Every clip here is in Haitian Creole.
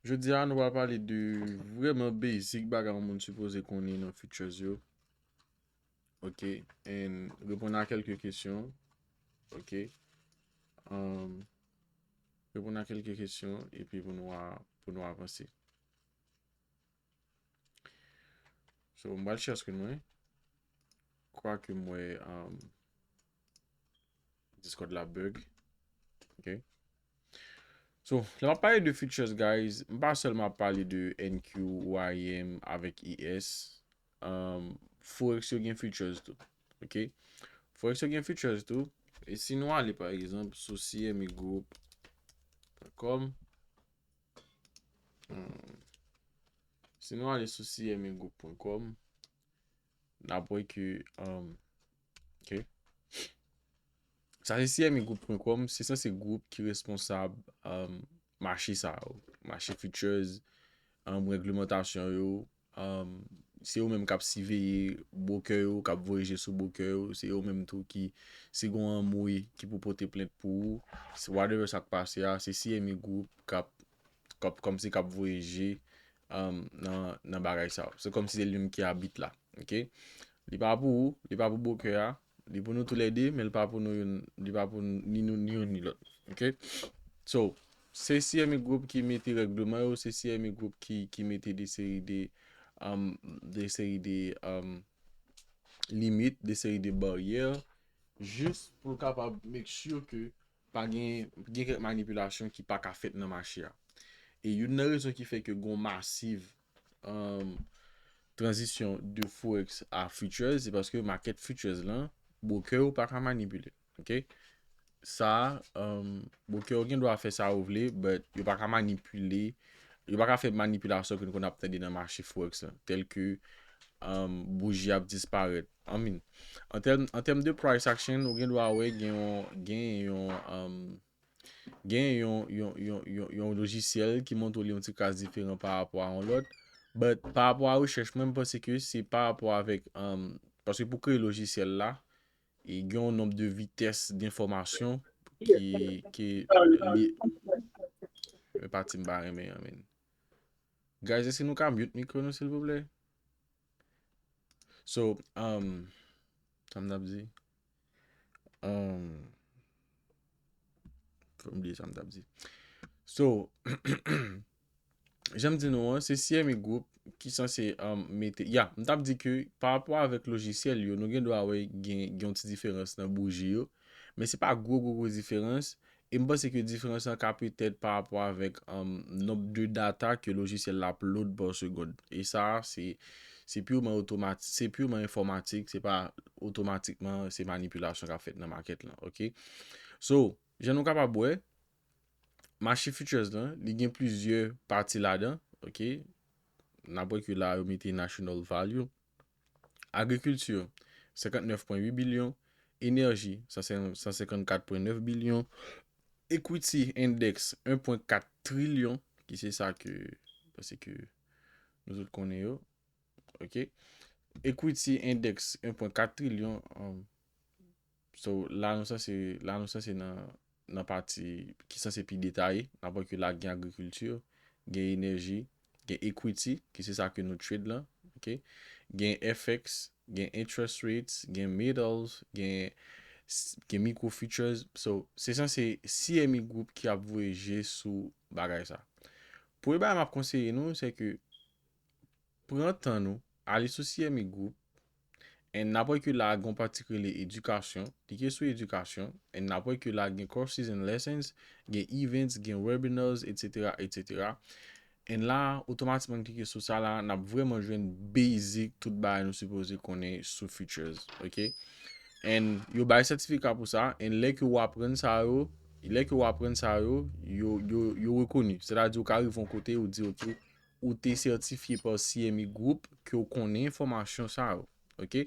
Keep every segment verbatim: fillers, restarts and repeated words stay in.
Jodi a, nou pral pale de vrèman basic bagay yon moun sipoze konnen nan futures yo. Ok, and reponn a kèlke kesyon. Ok. Um, reponn a kèlke kesyon, epi pou nou a, pou nou avanse. So, m pral share screen mwen. Kwake m wè, um, Discord la bug. Ok. So, lè m ap pale de futures, guys, m pa sèlman ap pale de N Q, Y M avèk E S. Um, Forex yo gen futures tou. Ok. Forex yo gen futures tou. E si nou ale, pa egzanp, sou C M E group point com, hmm, si nou ale sou C M E group point com, n ap wè ke, um, ok. Sa se C M E group point com, se sanse gwoup ki responsab, um, mache sa yo, mache futures, um, reglemantasyon yo, um, se yo menm k ap siveye broker yo, k ap voye je sou broker yo, se yo menm tou ki, si gon anmwe ki pou pote plent pou ou, se whatever sa k pase a, se C M E group k ap, k ap, kòmsi k ap voye je, um, nan, nan bagay sa yo. Se kòmsi se li menm ki abit la, ok? Li pa pou ou, li pa pou broker a, li pou nou toulède, men li pa pou nou youn, li pa pou ni nou, ni youn ni lòt, ok? So, se C M E group ki mete règleman yo, se C M E group ki, ki mete de seri de, um, de seri de, um, limit, de seri de baryè, jis pou l kapab make sure ke pa gen, gen kèk manipilasyon ki pa ka fèt nan mache a. E youn nan rezon ki fè ke gon masiv, um, tranzisyon de Forex a futures, se paske market futures lan, broker yo pa ka manipile. Ok? Sa, um, broker yo gen dwa fè sa yo vle, but yo pa ka manipile, yo pa ka fè manipilasyon ke nou konn ap tande nan mache Forex lan, tèl ke, um, bouji ap disparèt. I mean, an tèm, an tèm de price action, ou gen dwa wè gen yon, gen yon, um, gen yon, yon, yon, yon, yon lojisyèl ki montre w li yon ti kras diferan pa rapò a yon lòt. But pa rapò a rechèch mwen, m panse ke se pa rapò avèk, um, paske pou kreye lojisyèl la, e gen yon nonb de vitès denfòmasyon ki, ki li, men pati m pa renmen an, men. Guys, èske nou ka mute mikwo nou, silvouplè? So, um, sa m t ap di? Um, fò m bliye sa m t ap di. So, jan m di nou an, se C M E Group ki sanse, um, mete, ya, m t ap di ke pa rapò avèk lojisyèl yo, nou gen dwa wè gen, gen yon ti diferans nan bouji yo, men se pa gwo, gwo, gwo diferans. E m panse ke diferans lan ka petèt pa rapò avèk, um, nonb de data ke lojisyèl la ap load pa segond. E sa, se, se purman otomati-, se purman enfòmatik, se pa otomatikman se manipilasyon k ap fèt nan market lan, ok? So, jan nou kapab wè, mache futures lan, li gen plizyè pati ladan, ok? N ap wè ke la, yo mete national value. Agrikilti, senkantnèf pwen uit bilyon. Enèji, san senkannkat pwen nèf bilyon. Equity index, en pwen kat trilyon, ki se sa ke, paske nou tout konnen yo. Ok. Equity index, en pwen kat trilyon. Um, so, la nou sanse, la nou sanse nan, nan pati ki sanse pi detaye. N ap wè ke la gen agrikilti, gen enèji, gen equity, ki se sa ke nou trade lan, ok? Gen F X, gen interest rates, gen metals, gen, gen micro futures. So, se sanse C M E Group ki ap voye je sou bagay sa. Premye bagay m ap konseye nou, se ke pran tan nou, ale sou C M E Group, and n ap wè ke la gen yon pati ki rele edikasyon, klike sou edikasyon, and n ap wè ke la gen courses and lessons, gen events, gen webinars, et cetera, et cetera. And la, otomatikman klike sou sa la, n ap vrèman jwenn basic tout bagay nou sipoze konnen sou futures, ok? And yo bay sètifika pou sa, and lè ke w aprann sa yo, lè ke w aprann sa yo, yo, yo, yo rekoni. Sètadi ou ka rive yon kote, ou di, ok, ou te sètifye pa C M E Group, ke w konnen enfòmasyon sa yo, ok?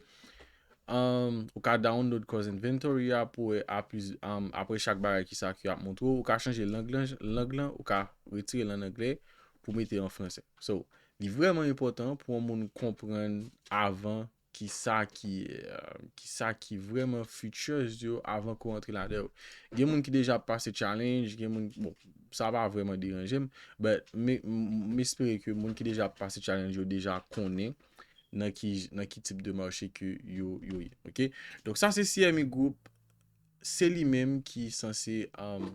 Um, ou ka download course inventory a pou wè a pliz-, um, apre chak bagay ki sa ki ap montre w, ou ka chanje lang lan, lang lan, ou ka retire l an anglè pou mete l an fransè. So, li vrèman enpòtan pou yon moun konprann avan kisa ki, eh, kisa ki vrèman futures yo avan ke w antre ladan yo. Gen moun ki deja ap pase challenge, gen moun, bon, sa pa vrèman deranje m, but m, m, m espere ke moun ki deja ap pase challenge yo deja konnen nan ki, nan ki tip de mache ke yo, yo ye, ok? Donk sa se C M E Group, se li menm ki sanse, um,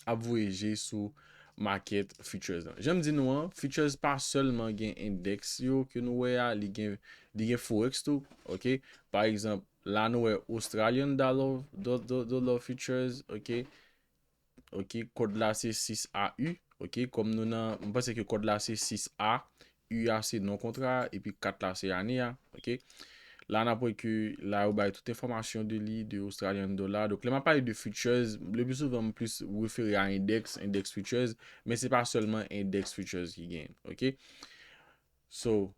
ap voye je sou market futures lan. Jan m di nou an, futures pa sèlman gen index yo ke nou wè a, li gen, li gen forex tou, ok? Pa egzanp, la nou wè Australian dollar, do-, do-, dollar futures, ok? Ok, kòd la se sis A U, ok? Kòm nou nan, m panse ke kòd la se sis A, U a se non kontra a, epi kat la se ane a, ok? La n ap wè ke la yo bay tout enfòmasyon de li, de Australian dollar. Donk lè m ap pale de futures, le pli souvan m plis refere a index, index futures, men se pa sèlman index futures ki genyen, ok? So,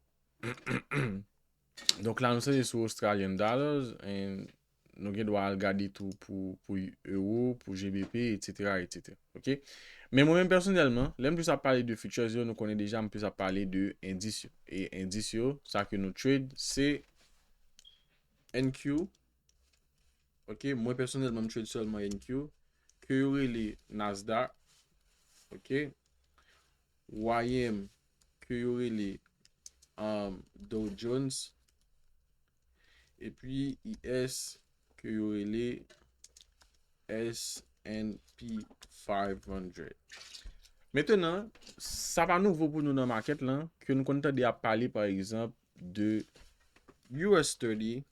donk la nou sanse sou Australian dollars, and nou gen dwa al gade tou pou, pou euro, pou G B P, etsetera, etsetera. Ok? Men mwen menm pèsonèlman, lè m plis ap pale de futures yo, nou konnen deja m plis ap pale de endis yo. E endis yo, sa ke nou trade, se N Q. Ok? Mwen pèsonèlman, m trade sèlman N Q. Ke yo rele Nasdaq. Ok? Y M, ke yo rele, um, Dow Jones. Epi I S, ke yo rele S and P five hundred. Mentenan, sa pa nouvo pou nou nan market lan, ke nou konn tande ap pale, pa egzanp, de U S thirty,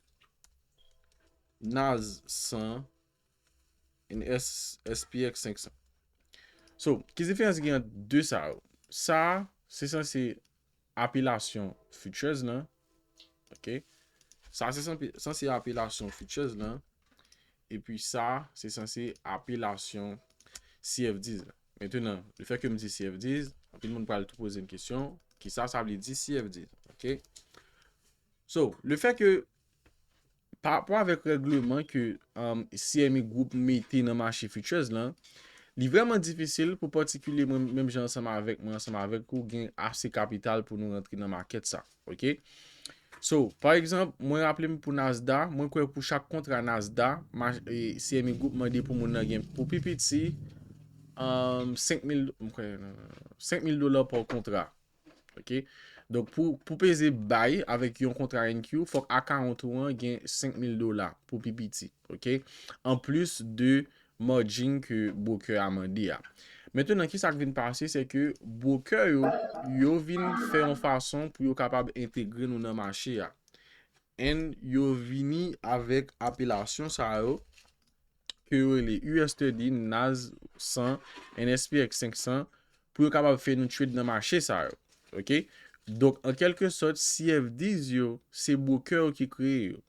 Nas san, and S-, S P X senk san. So, ki diferans gen ant de sa yo? Sa, se sanse apelasyon futures lan. Ok? Sa, se sanse, sanse apelasyon futures lan. Epi sa, se sanse apelasyon C F dis lan. Mentenan, le fè ke m di C F dis, anpil moun pral tou poze m kesyon, kisa sa vle di C F dis? Ok? So, le fè ke pa rapò avèk règleman ke, um, C M E Group mete nan mache futures lan, li vrèman difisil pou patikilye mwen, menm jan ansanm avèk mwen, ansanm avèk ou, gen ase kapital pou nou rantre nan market sa. Ok? So, pa egzanp, mwen raple m pou Nasdaq, mwen kwè pou chak kontra Nasdaq, ma-, e, C M E Group mande pou moun nan gen pou pi piti, um, senk mil, m kwè, non, non, non, senk mil dola pa kontra. Ok? Donk, pou, pou peze buy avèk yon kontra N Q, fòk account ou an gen senk mil dola pou pi piti. Ok? Anplis de margin ke broker a mande a. Mentenan, kisa k vin pase, se ke broker yo, yo vin fè yon fason pou yo kapab entegre nou nan mache a. And yo vini avèk apelasyon sa yo, ke yo rele U S thirty, Nas san, and S P X senk san, pou yo kapab fè nou trade nan mache sa yo. Ok? Donk, an kèlke sòt, C F dis yo, se broker yo ki kreye yo.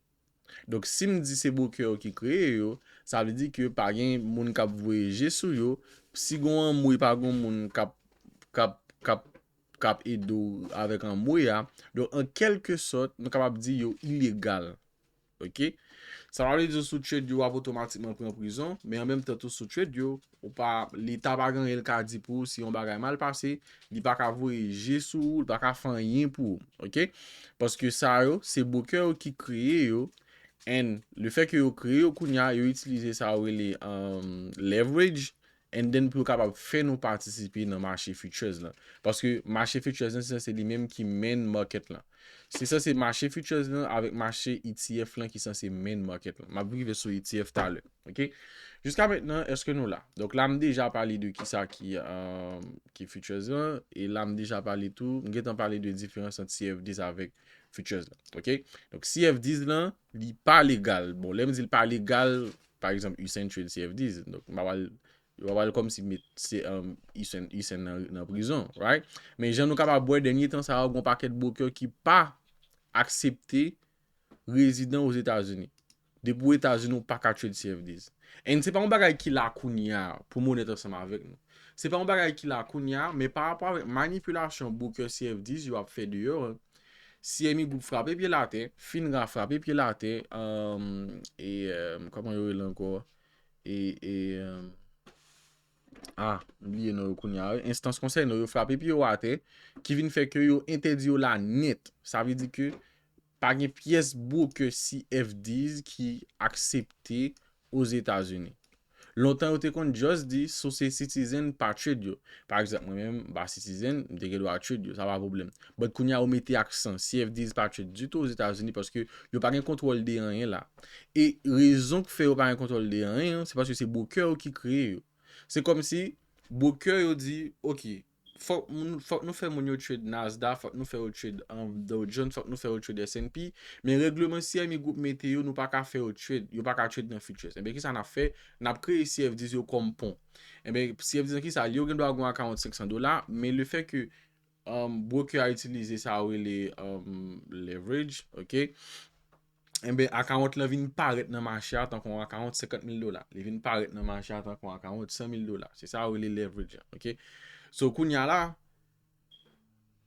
Donk, si m di se broker yo ki kreye yo, sa vle di ke pa gen moun k ap voye je sou yo. Si gon anmwe, pa gon moun k ap, k ap, k ap, k ap ede w avèk anmwe a. Donk, an kèlke sòt, nou kapab di yo ilegal. Ok? Sa pa vle di si w trade yo, w ap otomatikman pran prizon, men an menm tan tou, si w trade yo, ou pa, Leta pa gen anyen l ka di pou ou si yon bagay mal pase, li pa ka voye je sou ou, li pa ka fè anyen pou ou. Ok? Paske sa yo, se broker yo ki kreye yo, and le fè ke yo kreye yo kounye a, yo itilize sa yo rele, um, leverage, and then pou yo kapab fè nou patisipe nan mache futures lan. Paske mache futures lan, se, se li menm ki main market lan. Se sanse mache futures lan avèk mache E T F lan ki sanse main market lan. M ap rive sou E T F talè. Ok? Jiska mentnan, èske nou la? Donk la, m deja pale de kisa ki, um, ki futures lan, e la, m deja pale tou, m gentan pale de diferans ant C F dis avèk futures lan. Ok? Donk, C F dis lan, li pa legal. Bon, lè m di l pa legal, pa egzanp, Usain trade C F dis. Donk, m pa pral, yo pa pral kòmsi met se, um, Usain, Usain nan, nan prizon, right? Men jan nou kapab wè, dènye tan sa yo, gon pakèt broker ki pa aksepte rezidan Ozetazini. Depi w Etazini, ou pa ka trade C F dis. And se pa yon bagay ki la kounye a pou m onèt ansanm avèk nou. Se pa yon bagay ki la kounye a, men pa rapò avèk manipilasyon broker C F dis yo ap fè deyò a, C M E Group frape pye l atè, FINRA frape pye l atè, um, e, um, kòman yo rele ankò? E, e, um, ah, m bliye non yo kounye a, wi. Enstans konsène yo frape pye yo atè, ki vin fè ke yo entèdi yo la nèt. Sa vle di ke pa gen pyès broker C F Ds ki aksepte Ozetazini. Lontan yo te konn just di si w se Citizen pa trade yo. Pa egzanp, mwen menm, m pa Citizen, m te gen dwa trade yo, sa pa pwoblèm. But kounye a yo mete aksan, C F Ds pa trade ditou Ozetazini paske yo pa gen kontwòl de anyen la. E rezon k fè yo pa gen kontwòl de anyen an, se paske se broker yo ki kreye yo. Se kòmsi broker yo di, ok, fòk moun, fòk nou fè moun yo trade Nasdaq, fòk nou fè yo trade um, Dow Jones, fòk nou fè yo trade S and P, men règleman C M E Group mete yo, nou pa ka fè yo trade, yo pa ka trade nan futures. Enben, kisa n ap fè? N ap kreye C F Ds yo kòm pon. Enben, C F Ds nan kisa l ye? Ou gen dwa gen yon account senk san dola, men le fè ke um, broker a itilize sa yo rele um, leverage, ok? Enben, account lan vin parèt nan mache a tankou yon account senkant mil dola. Li vin parèt nan mache a tankou yon account san mil dola. Se sa yo rele leverage an, ok? So, kounye a la,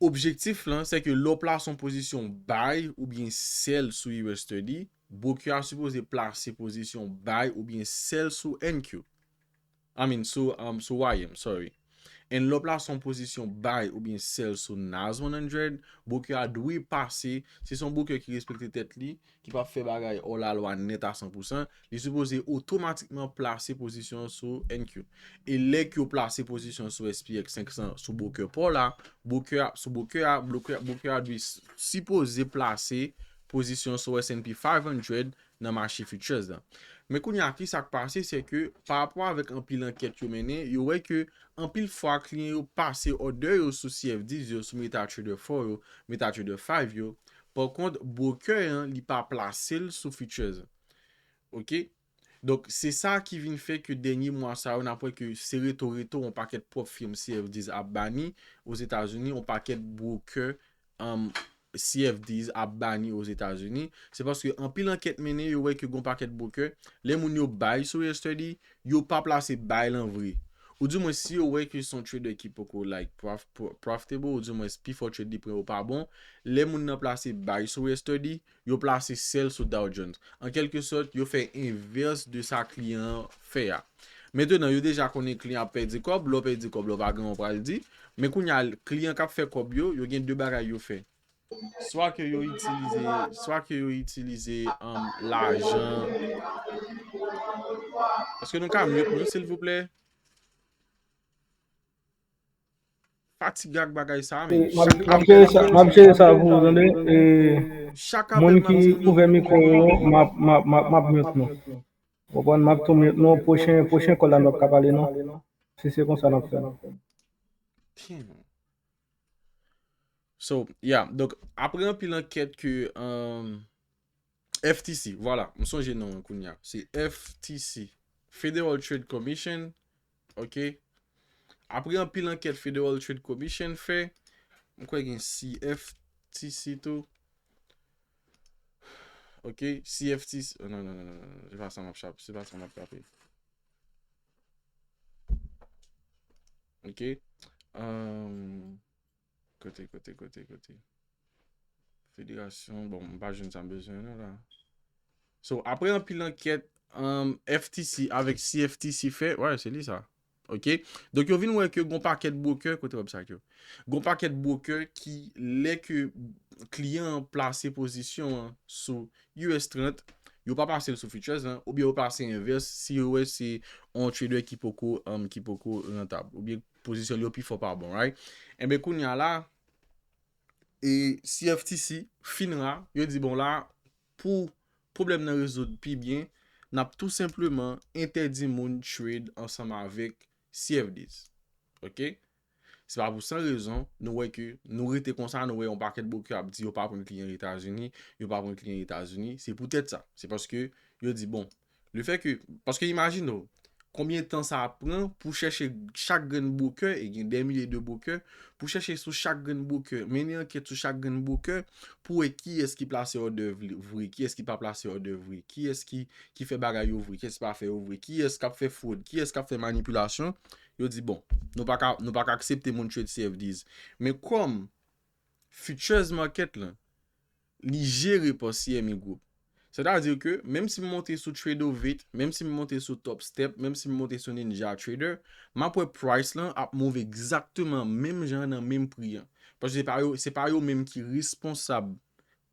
objektif lan, se ke lè w plase yon pozisyon buy oubyen sell sou U S thirty, broker a sipoze plase pozisyon buy oubyen sell sou N Q. I mean, sou, um, sou Y M, sorry. And lè w plase yon pozisyon buy oubyen sell sou Nas one hundred, broker a dwe pase, si se yon broker ki respekte tèt li, ki p ap fè bagay hors la loi nèt a san pou san, li sipoze otomatikman plase pozisyon sou N Q. E lè ke w plase pozisyon sou S P X senk san sou broker pa w la, broker a, sou broker a, broker, broker a dwe s- sipoze plase pozisyon sou S and P five hundred nan mache futures la. Men kounye a, kisa k pase, se ke pa rapò avèk anpil ankèt yo mennen, yo wè ke anpil fwa kliyan yo pase order yo sou C F Ds yo, sou MetaTrader four yo, MetaTrader five yo. Pa kont, broker an, li pa plase l sou futures. Ok? Donk, se sa ki vin fè ke dènye mwa sa yo, n ap wè ke se reto reto, yon pakèt pwòp firm C F Ds ap bani Ozetazini, yon pakèt broker um, C F Ds ap bani Ozetazini, se paske anpil ankèt mennen, yo wè ke gon pakèt broker, lè moun yo buy sou U S thirty, yo pa plase buy lan vre. Ou di mwen si yo wè ke se yon trader ki poko like prof, pro- profitable, ou di mwen pi fò trade li pran yo pa bon, lè moun nan plase buy sou U S thirty, yo plase sell sou Dow Jones. An kèlke sòt, yo fè envès de sa kliyan an fè a. Mentenan, yo deja konnen kliyan ap pèdi kòb, lè w pèdi kòb, lè w pa gen yon pral di. Men kounye a, kliyan k ap fè kòb yo, yo gen de bagay yo fè. Swa ke yo itilize, swa ke yo itilize um, lajan. Èske nou ka mute nou, silvouplè? Fatige ak bagay sa, men. M ap jere sa pou ou, tande. Chak apèl m ap ouvè mikwo yo, m ap mute nou. Ou konprann, m ap tou mute nou. Pwochen, pwochen kòl la, n ap ka pale, non. Si se konsa n ap fè. So, yeah. Donk, apre anpil ankèt ke um, F T C, vwala, m sonje non an kounye a. Se F T C, Federal Trade Commission, ok? Apre anpil ankèt Federal Trade Commission fè, m kwè gen C F T C tou. Ok, C F T C, non, non, non, non, non, se pa sa m ap chape, se pa sa m ap chape. Ok. Um, kote, kote, kote, kote. Federasyon, bon, m pa jwenn sa m bezwen non la. So, apre anpil ankèt, um, F T C avèk C F T C fè, wè, se li sa. Ok? Donk, yo vin wè ke gon pakèt broker, kote website yo. Gon pakèt broker ki, lè ke kliyan an plase pozisyon an sou U S trant, yo pa pase l sou futures lan, oubyen yo plase envès, si yo wè se yon trader ki poko, um, ki poko rantab, oubyen pozisyon li yo pi fò pa bon, right? Enben, kounye a la, e C F T C, FINRA, yo di, bon, la, pou pwoblèm nan rezoud pi byen, n ap tou senpleman entèdi moun trade ansanm avèk C F Ds. Ok? Se pa pou san rezon, nou wè ke, nou rete konsa, nou wè yon pakèt broker ap di yo pa pran kliyan Etazini, yo pa pran kliyan Etazini. Se poutèt sa. Se paske yo di, bon, le fè ke, paske imajine w, konbyen tan sa ap pran pou chèche chak grenn broker, e gen dè milye de broker, pou chèche sou chak grenn broker, mennen ankèt sou chak grenn broker, pou wè kiyès ki plase order vre, kiyès ki pa plase order vre, kiyès ki, ki fè bagay yo vre, kiyès ki pa fè yo vre, kiyès k ap fè fwod, kiyès k ap fè manipilasyon, yo di, bon, nou pa ka, nou pa ka aksepte moun trade C F Ds. Men kòm futures market lan, li jere pa C M E Group. Sètadi ke, menm si m monte sou Tradovate, menm si m monte sou Topstep, menm si m monte sou Ninja Trader, m ap wè price lan ap move egzakteman menm jan nan menm pri an. Paske se pa yo, se pa yo menm ki responsab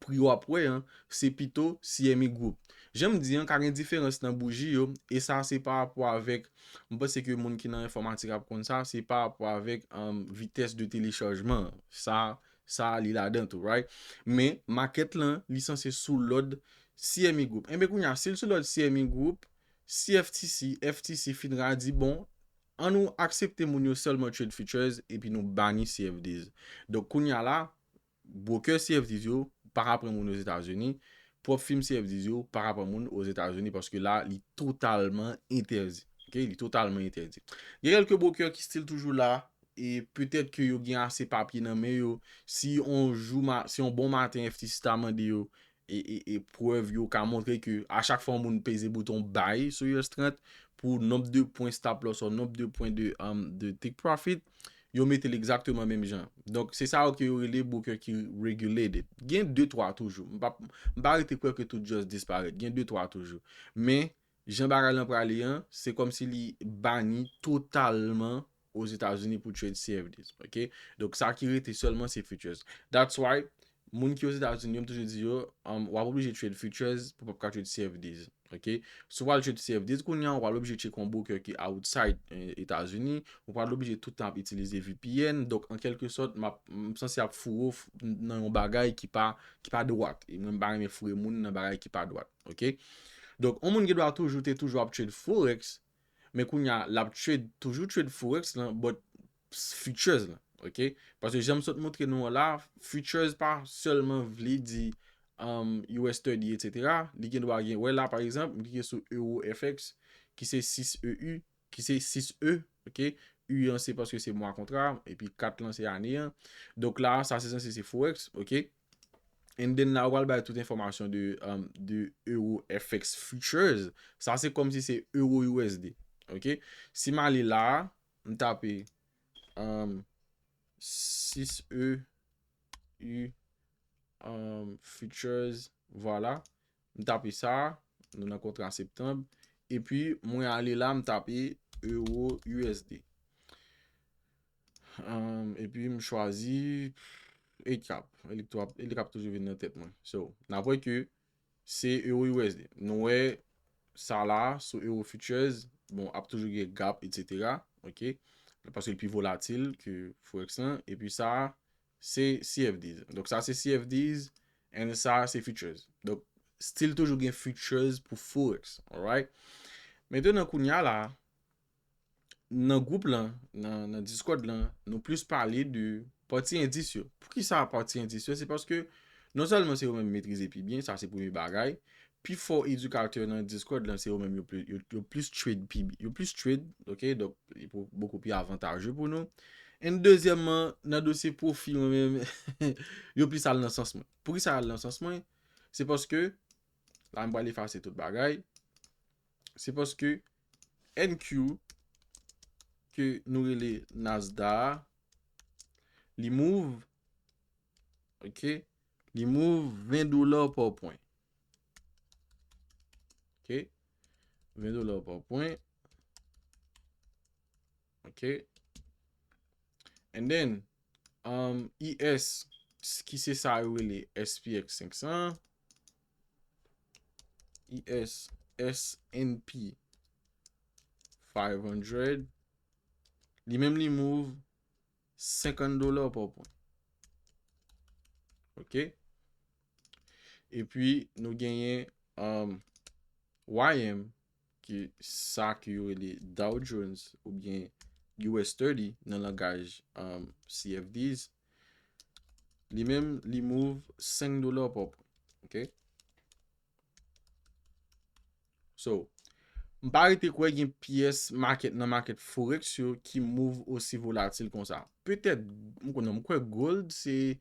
pri w ap wè an, se pito C M E Group. Jan m di an, ka gen diferans nan bouji yo, e sa se pa rapò avèk, m panse ke moun ki nan enfòmatik ap konn sa, se pa rapò avèk, um, vitès de telechajman an. Sa, sa li ladan tou, right? Men, makèt lan, li sanse sou lòd C M E Group. Enben, kounye a, si l sou lòd C M E Group, C F T C, F T C, FINRA di, bon, an nou aksepte moun yo sèlman trade futures, epi nou bani C F Ds. Donk, kounye a la, broker C F Ds yo pa ka pran moun Ozetazini, pwòp fim C F Ds yo pa ka pran moun Ozetazini, paske la, li totalman entèdi. Ok? Li totalman entèdi. Gen kèlke broker ki still toujou la, e petèt ke yo gen ase papye nan men yo. Si on jou, ma- si on bon maten F T C ta mande yo, e, e, e prèv yo ka montre ke a chak fwa yon moun peze bouton buy sou US trant pou nonb de pwen stop loss ou nonb de pwen de, um, de take profit, yo mete l egzakteman menm jan. Donk, se sa yo ke yo rele broker ki regulated. Gen de twa toujou. M pa, m pa rete kwè ke tout just disparèt. Gen de twa toujou. Men, jan bagay lan prale an, se kòmsi li bani totalman Ozetazini pou trade C F Ds, ok? Donk, sa ki rete sèlman se futures. That's why, moun ki Ozetazini yo, m toujou di yo, um, w ap oblije trade futures pou w p ap ka trade C F Ds, ok? Si w pral trade C F Ds kounye a, w pral oblije tcheke yon broker ki outside, eh, Etazini, w pral oblije tout tan ap itilize V P N, donk, an kèlke sòt, m ap, m sanse ap foure w f- nan yon bagay ki pa, ki pa dwat. E mwen, m pa renmen foure moun nan bagay ki pa dwat, ok? Donk, yon moun gen dwa toujou te toujou ap trade Forex, men kounye a, l ap trade, toujou trade Forex lan, but futures lan, ok? Paske jan m sot montre nou an la, futures pa sèlman vle di, um, U S thirty, et cetera. Li gen dwa gen, wè la, pa egzanp, m klike sou Euro F X, ki se sis E U, ki se sis E, ok? U an se paske se mwa kontra, epi kat lan se ane an. Donk la, sa se sanse se Forex, ok? And then la, w pral bay tout enfòmasyon de, um, de Euro F X Futures. Sa se kòmsi se Euro U S D, ok? Si m ale la, m tape, um, sis E U, um, Futures, vwala. M tape sa, nou nan kontra septanm. Epi, mwen ale la, m tape Euro U S D. Um, epi, m chwazi E cap. E li k tou ap- e li k ap toujou vin nan tèt mwen. So, n ap wè ke se Euro U S D. Nou wè sa la, sou Euro Futures, bon, ap toujou gen gap, et cetera. Ok? Paske l pi volatil ke Forex lan. Epi sa, se C F Ds. Donk, sa se C F Ds, and sa se futures. Donk, still toujou gen futures pou Forex. Alright? Mentnan, kounye a la, nan gwoup lan, nan, nan Discord lan, nou plis pale de pati endis yo. Poukisa pati endis yo? Se paske non sèlman se yo menm metrize pi byen, sa se premye bagay. Pifò edikatè nan Discord lan, se yo menm yo pli- yo, yo plis trade pi- yo plis trade, ok? Donk, li pou- bokou pi avantaje pou nou. And dezyèmman, nan dosye pwofi, mwen menm, yo plis al nan sans mwen. Poukisa al nan sans mwen? Se paske, la, m pral efase tout bagay. Se paske N Q ke nou rele Nasdaq a, li move, ok, li move ven dola pa pwen. Ok, ven dola pa pwen. Ok. And then, um, E S, ki se sa yo rele S P X senk san, E S, S and P five hundred, li menm li move senkant dola pa pwen. Ok? Epi, nou genyen, um, Y M, ki sa ke yo rele Dow Jones oubyen U S thirty nan langaj, um, C F Ds, li menm, li move senk dola pa pwen. Ok? So, m pa rete kwè gen pyès market nan market Forex yo ki move osi volatil konsa. Petèt, m konnen, m kwè gold se,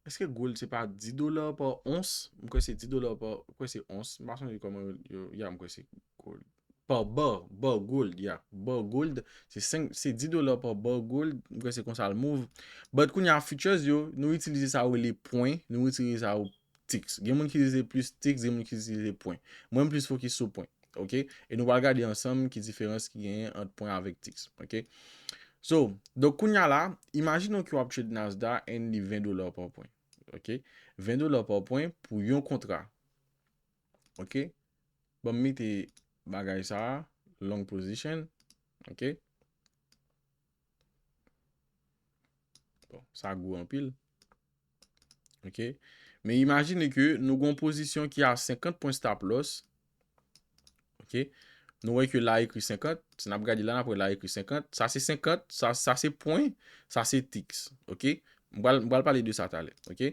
èske gold se pa dis dola pa ons? M kwè se dis dola pa, m kwè se ons. M pa sonje kòman yo, ya, m kwè se gold. Pa bar, bar gold, ya. Bar gold, se senk, se dis dola pa bar gold. M kwè se konsa l move. But kounye a futures yo, nou itilize sa yo rele pwen, nou itilize sa yo ticks. Gen moun ki itilize plis ticks, gen moun ki itilize pwen. Mwen, m plis fokis sou pwen. Ok? E nou pral gade ansanm ki diferans ki genyen ant pwen avèk ticks. Ok? So, donk kounye a la, imajine w ke w ap trade Nasdaq and li ven dola pa pwen. Ok? Ven dola pa pwen pou yon kontra. Ok? Ban m mete bagay sa a, long position. Ok? Bon, sa gwo anpil. Ok? Men imajine ke nou gen yon pozisyon ki a senkant pwen stop loss. Ok? Nou wè ke la ekri senkant. Si n ap gade la, n ap wè la ekri senkant. Sa se senkant, sa, sa se pwen, sa se ticks. Ok? M pral, m pral pale de sa talè. Ok?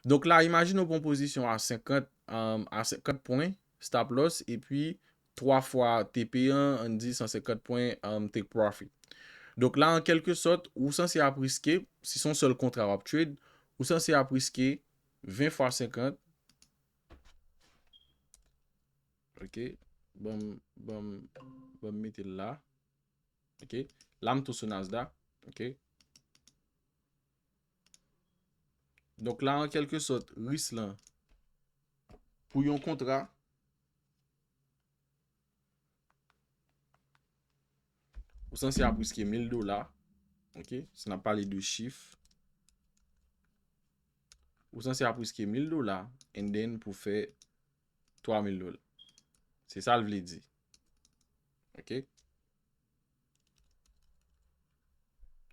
Donk la, imajine w pran pozisyon a senkant, um, a senkant pwen, stop loss, epi twa fwa T P an, ann di san senkant pwen, um, take profit. Donk la, an kèlke sòt, ou sanse ap riske, si se yon sèl kontra w ap trade, ou sanse ap riske ven fwa senkant. Ok? Ban m, ban m, ban m mete l la. Ok? La, m tou sou Nasdaq. Ok? Donk la, an kèlke sòt, risk lan pou yon kontra, ou sanse ap riske mil dola. Ok? Si n ap pale de chif, ou sanse ap riske mil dola, and then pou fè twa mil dola. Se sa l vle di. Ok?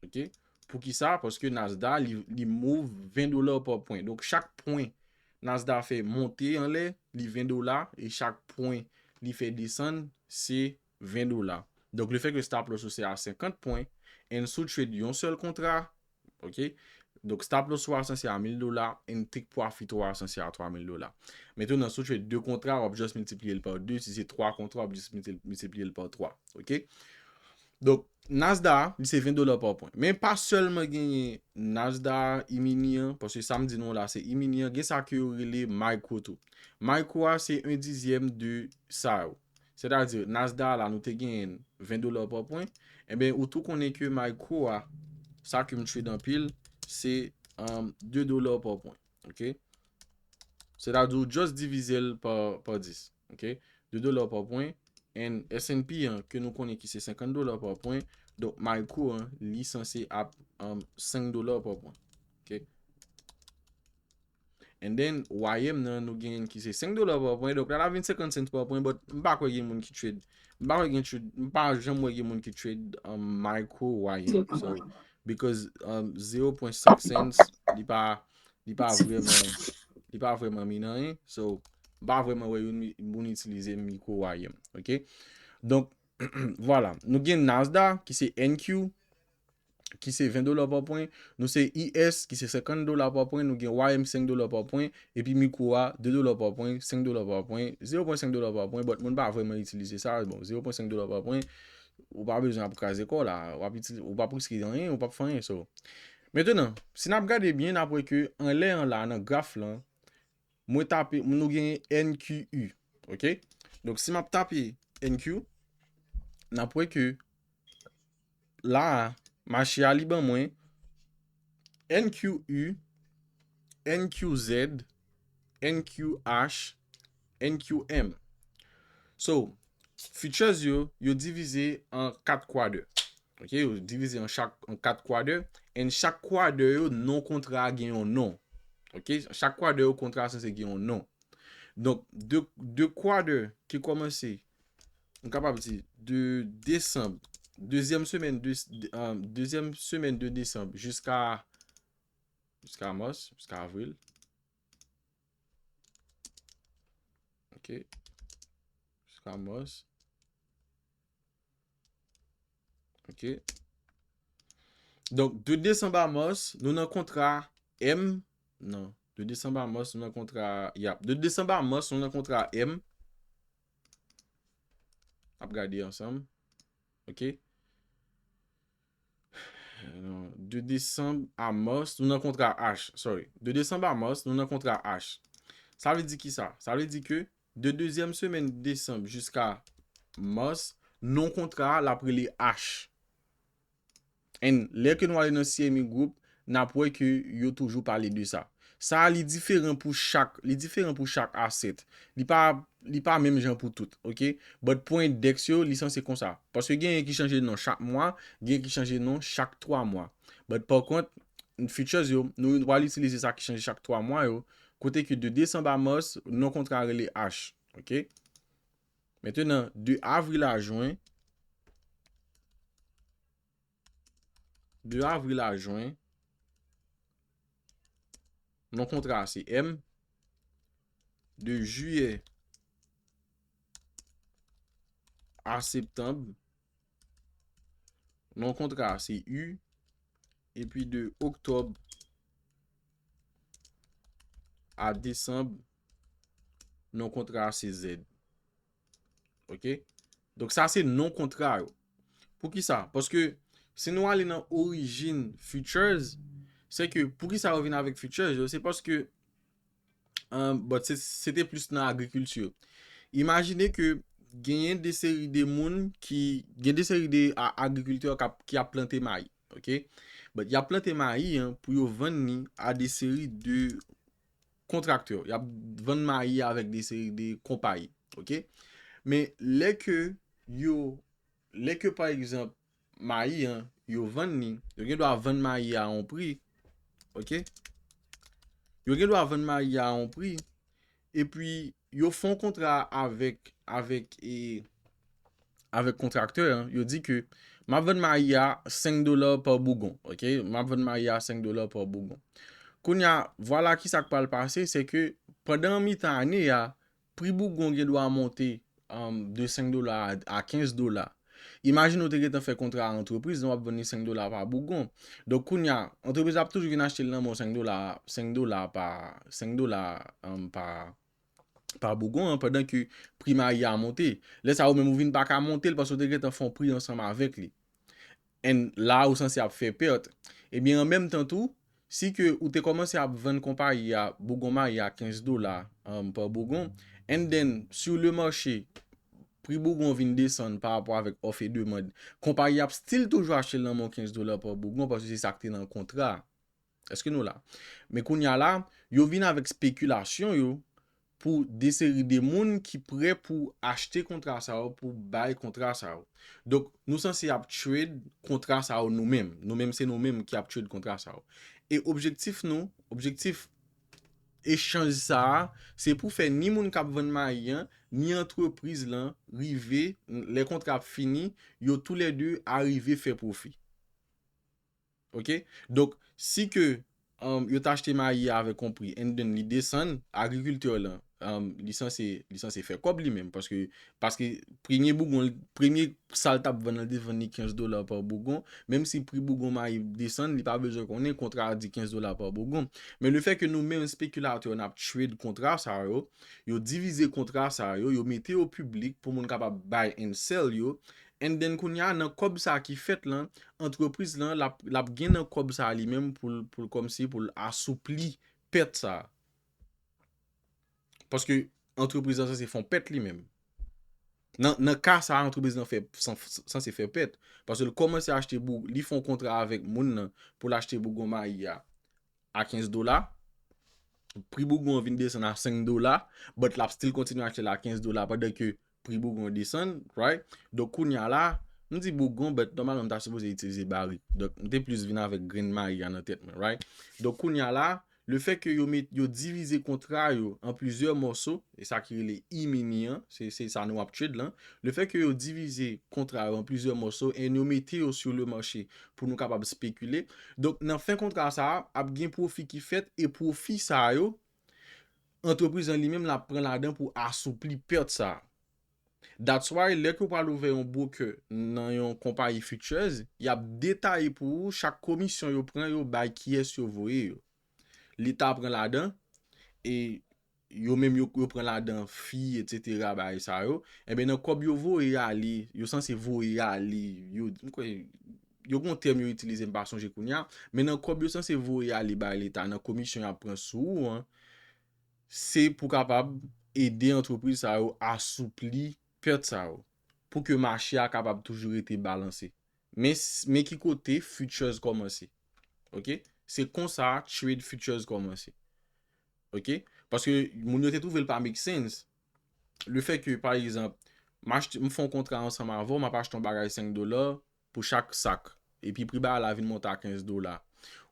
Ok? Poukisa? Paske Nasdaq, li, li move ven dola pa pwen. Donk, chak pwen Nasdaq fè monte anlè, li ven dola, e chak pwen li fè desann, se ven dola. Donk, lefètke stop loss ou se a senkant pwen, and si w trade yon sèl kontra, ok? Donk, stop loss ou a sanse a mil dola, and take profit ou a sanse a twa mil dola. Mentnan, si w trade de kontra, w ap just miltipliye l pa de, si se twa kontra, w ap just milti-, miltipliye l pa twa, ok? Donk, Nasdaq, li se ven dola pa pwen. Men pa sèlman genyen Nasdaq, E-mini an, paske sa m di nou la, se E-mini an, gen sa ke yo rele micro tou. Micro a, se yon dizyèm de sa yo. Sètadi, Nasdaq la, nou te genyen ven dola pa pwen. Enben, ou tou konnen ke micro a, sa ke m trade anpil, se, um, de dola pa pwen. Ok? Sètadi, ou just divize l pa, pa dis. Ok? De dola pa pwen. And S and P an, ke nou konnen ki se senkant dola pa pwen. Donk, micro an, li sanse ap, um, senk dola pa pwen. Ok? And then, Y M nan, nou genyen ki se senk dola pa pwen. Donk, la, la vin senkant cents pa pwen, but m pa kwè gen moun ki trade. M pa kwè gen trade, m pa janm wè gen moun ki trade, um, micro Y M. So, because, um, zero point cinq cents, li pa, li pa vrèman, li pa vrèman mean anyen. So, m pa vrèman wè youn mi-, moun itilize micro Y M. Ok? Donk, vwala. Nou gen Nasdaq, ki se N Q, ki se ven dola pa pwen. Nou se E S, ki se senkant dola pa pwen. Nou gen Y M senk dola pa pwen. Epi micro a, de dola pa pwen, senk dola pa pwen, zero point cinq dola pa pwen. But moun pa vrèman itilize sa. Bon, zero point cinq dola pa pwen, ou pa bezwen ap kraze kò w la. W ap itilize, ou p ap riske anyen, ou p ap fè anyen. So, mentnan, si n ap gade byen, n ap wè ke anlè an la, nan graf lan, mwen tape, nou gen N Q U. Ok? Donk, si m ap tape N Q, n ap wè ke la a, mache a li ban mwen N Q U, N Q Z, N Q H, N Q M. So, futures yo, yo divize an kat kwadè. Ok? Yo divize an chak, an kat kwadè. And chak kwadè yo, non kontra a gen yon non. Ok? Chak kwadè yo, kontra a sanse gen yon non. Donk, de, de kwadè ki kòmanse, m kapab di, de desanm, dezyèm semèn de, de, euh, dezyèm semèn de desanm jiska, jiska mas, jiska avril. Ok. Jiska mas. Ok. Donk, de desanm a mas, nou nan kontra M. Non. De desanm a mas, nou nan kontra, yap. De desanm a mas, nou nan kontra M. Ap gade ansanm. Ok. Non. De desanm a mas, nou nan kontra H. Sorry. De desanm a mas, nou nan kontra H. Sa vle di ki sa? Sa vle di ke de dezyèm semèn desanm jiska mas, non kontra a, l ap rele H. And lè ke nou ale nan C M E Group, n ap wè ke yo toujou pale de sa. Sa a, li diferan pou chak, li diferan pou chak asset. Li pa, li pa menm jan pou tout, ok? But pou endèks yo, li sanse konsa. Paske genyen ki chanje non chak mwa, genyen ki chanje non chak twa mwa. But pa kont, futures yo, nou pral itilize sa ki chanje chak twa mwa yo, kote ke de desanm a mas, non kontra rele H, ok? Mentenan, de avril a jen, de avril a jen, non kontra a se M, de jiyè a septanm, non kontra a se U, epi de oktòb a desanm, non kontra a se Z. Ok? Donk sa se non kontra yo. Poukisa? Paske si nou ale nan orijin futures, se ke poukisa yo vin avèk futures yo, se paske, um, but se, se te plis nan agrikilti. Imajine ke genyen de seri de moun ki, gen de seri de a- agrikiltè k ap, ki ap plante mayi, ok? But y ap plante mayi an pou yo vann li a de seri de kontraktè. Y ap vann mayi avèk de seri de konpayi, ok? Men lè ke yo, lè ke pa egzanp, mayi an, yo vann li, yo gen dwa vann mayi a yon pri, ok? Yo gen dwa vann mayi a yon pri, epi yo fè yon kontra avèk, avèk, e, avèk kontraktè an, yo di ke m ap vann mayi a senk dola pa bougon, ok? M ap vann mayi a senk dola pa bougon. Kounye a, vwala ki sa k pral pase, se ke pandan mitan ane a, pri bougon gen dwa monte, um, de senk dola a, a kenz dola. Imajine w te gentan fè kontra a antrepriz, w ap vann li senk dola pa bougon. Donk, kounye a, antrepriz la ap toujou vin achte l nan men w senk dola, senk dola pa, senk dola, um, pa, pa bougon an, pandan ke pri mayi a monte. Lè sa a, ou menm ou vin pa ka monte l paske w te gentan fè yon pri ansanm avèk li. And la, ou sanse ap fè pèt. Ebyen, an menm tan tou, si ke ou te kòmanse ap vann konpayi a bougon mayi a kenz dola, um, pa bougon, and then, sur le marché, pri bougon vin desann pa rapò avèk òf e demann, konpayi a ap still toujou achte l nan men w kenz dola pa bougon, paske se sa k te nan kontra a. Èske nou la? Men kounye a la, yo vin avèk spekilasyon yo pou de seri de moun ki prè pou achte kontra sa yo, pou bay kontra sa yo. Donk, nou sanse ap trade kontra sa yo nou menm. Nou menm, se nou menm ki ap trade kontra sa yo. E objektif nou, objektif echanj sa a, se pou fè ni moun k ap vann mayi an, ni antrepriz lan rive, lè kontra ap fini, yo toulède a rive fè pwofi. Ok? Donk, si ke, um, yo t achte mayi a avèk yon pri, and then li desann, agrikiltè lan, um, li sanse, li sanse fè kòb li menm, paske, paske premye bougon, premye sa l t ap vann lan, li te vann li kenz dola pa bougon, menm si pri bougon mayi desann, li pa bezwen konnen kontra a di kenz dola pa bougon. Men le fè ke nou menm spekilatè n ap trade kontra sa yo, yo divize kontra sa yo, yo mete yo piblik pou moun kapab buy and sell yo, and then kounye a nan kòb sa ki fèt lan, antrepriz lan, l ap, l ap gen nan kòb sa li menm pou l, pou l kòmsi, pou l asoupli pèt sa. Paske antrepriz lan sanse fè yon pèt li menm. Nan, nan ka sa, antrepriz lan fè, san- sanse fè pèt. Paske l kòmanse achte bou, li fè yon kontra avèk moun nan pou l achte bougon mayi a a kenz dola. Pri bougon an vin desann a senk dola, but l ap still kontinye achte l a kenz dola pandan ke pri bougon an desann, right? Donk, kounye a la, m di bougon, but nòmalman m ta sipoze itilize barik. Donk, m te plis vin avèk grenn mayi a nan tèt mwen, right? Donk, kounye a la, le fè ke yo met, yo divize kontra yo an plizyè mòso, e sa ki rele E-mini an, se, se sa nou ap trade lan. Le fè ke yo divize kontra yo an plizyè mòso, e yo mete yo sur le marché pou nou kapab spekile. Donk, nan fen kontra sa a, ap gen pwofi ki fèt, e pwofi sa yo, antrepriz lan li menm l ap pran ladan pou asoupli pèt sa a. That's why, lè ke w pral ouvè yon broker nan yon konpayi futures, y ap detaye pou ou chak komisyon yo pran yo bay kiyès yo voye yo. Leta pran ladan, e yo menm yo, yo pran ladan fi, etsetera, bagay sa yo. Enben, nan kòb yo voye ale, yo sanse voye ale, yo, m kwè, yo gon tèm yo itilize, m pa sonje kounye a, men nan kòb yo sanse voye ale bay leta, nan komisyon y ap pran sou ou an, se pou kapab ede antrepriz sa yo asoupli pèt sa yo, pou ke mache a kapab toujou rete balanse. Men, s- men ki kote futures kòmanse. Ok? Se konsa trade futures kòmanse. Ok? Paske moun yo te twouve l pa make sense. Le fè ke, pa egzanp, m achte, m fè yon kontra ansanm avè w, m ap achte yon bagay senk dola pou chak sak. Epi pri bagay la vin monte a kenz dola.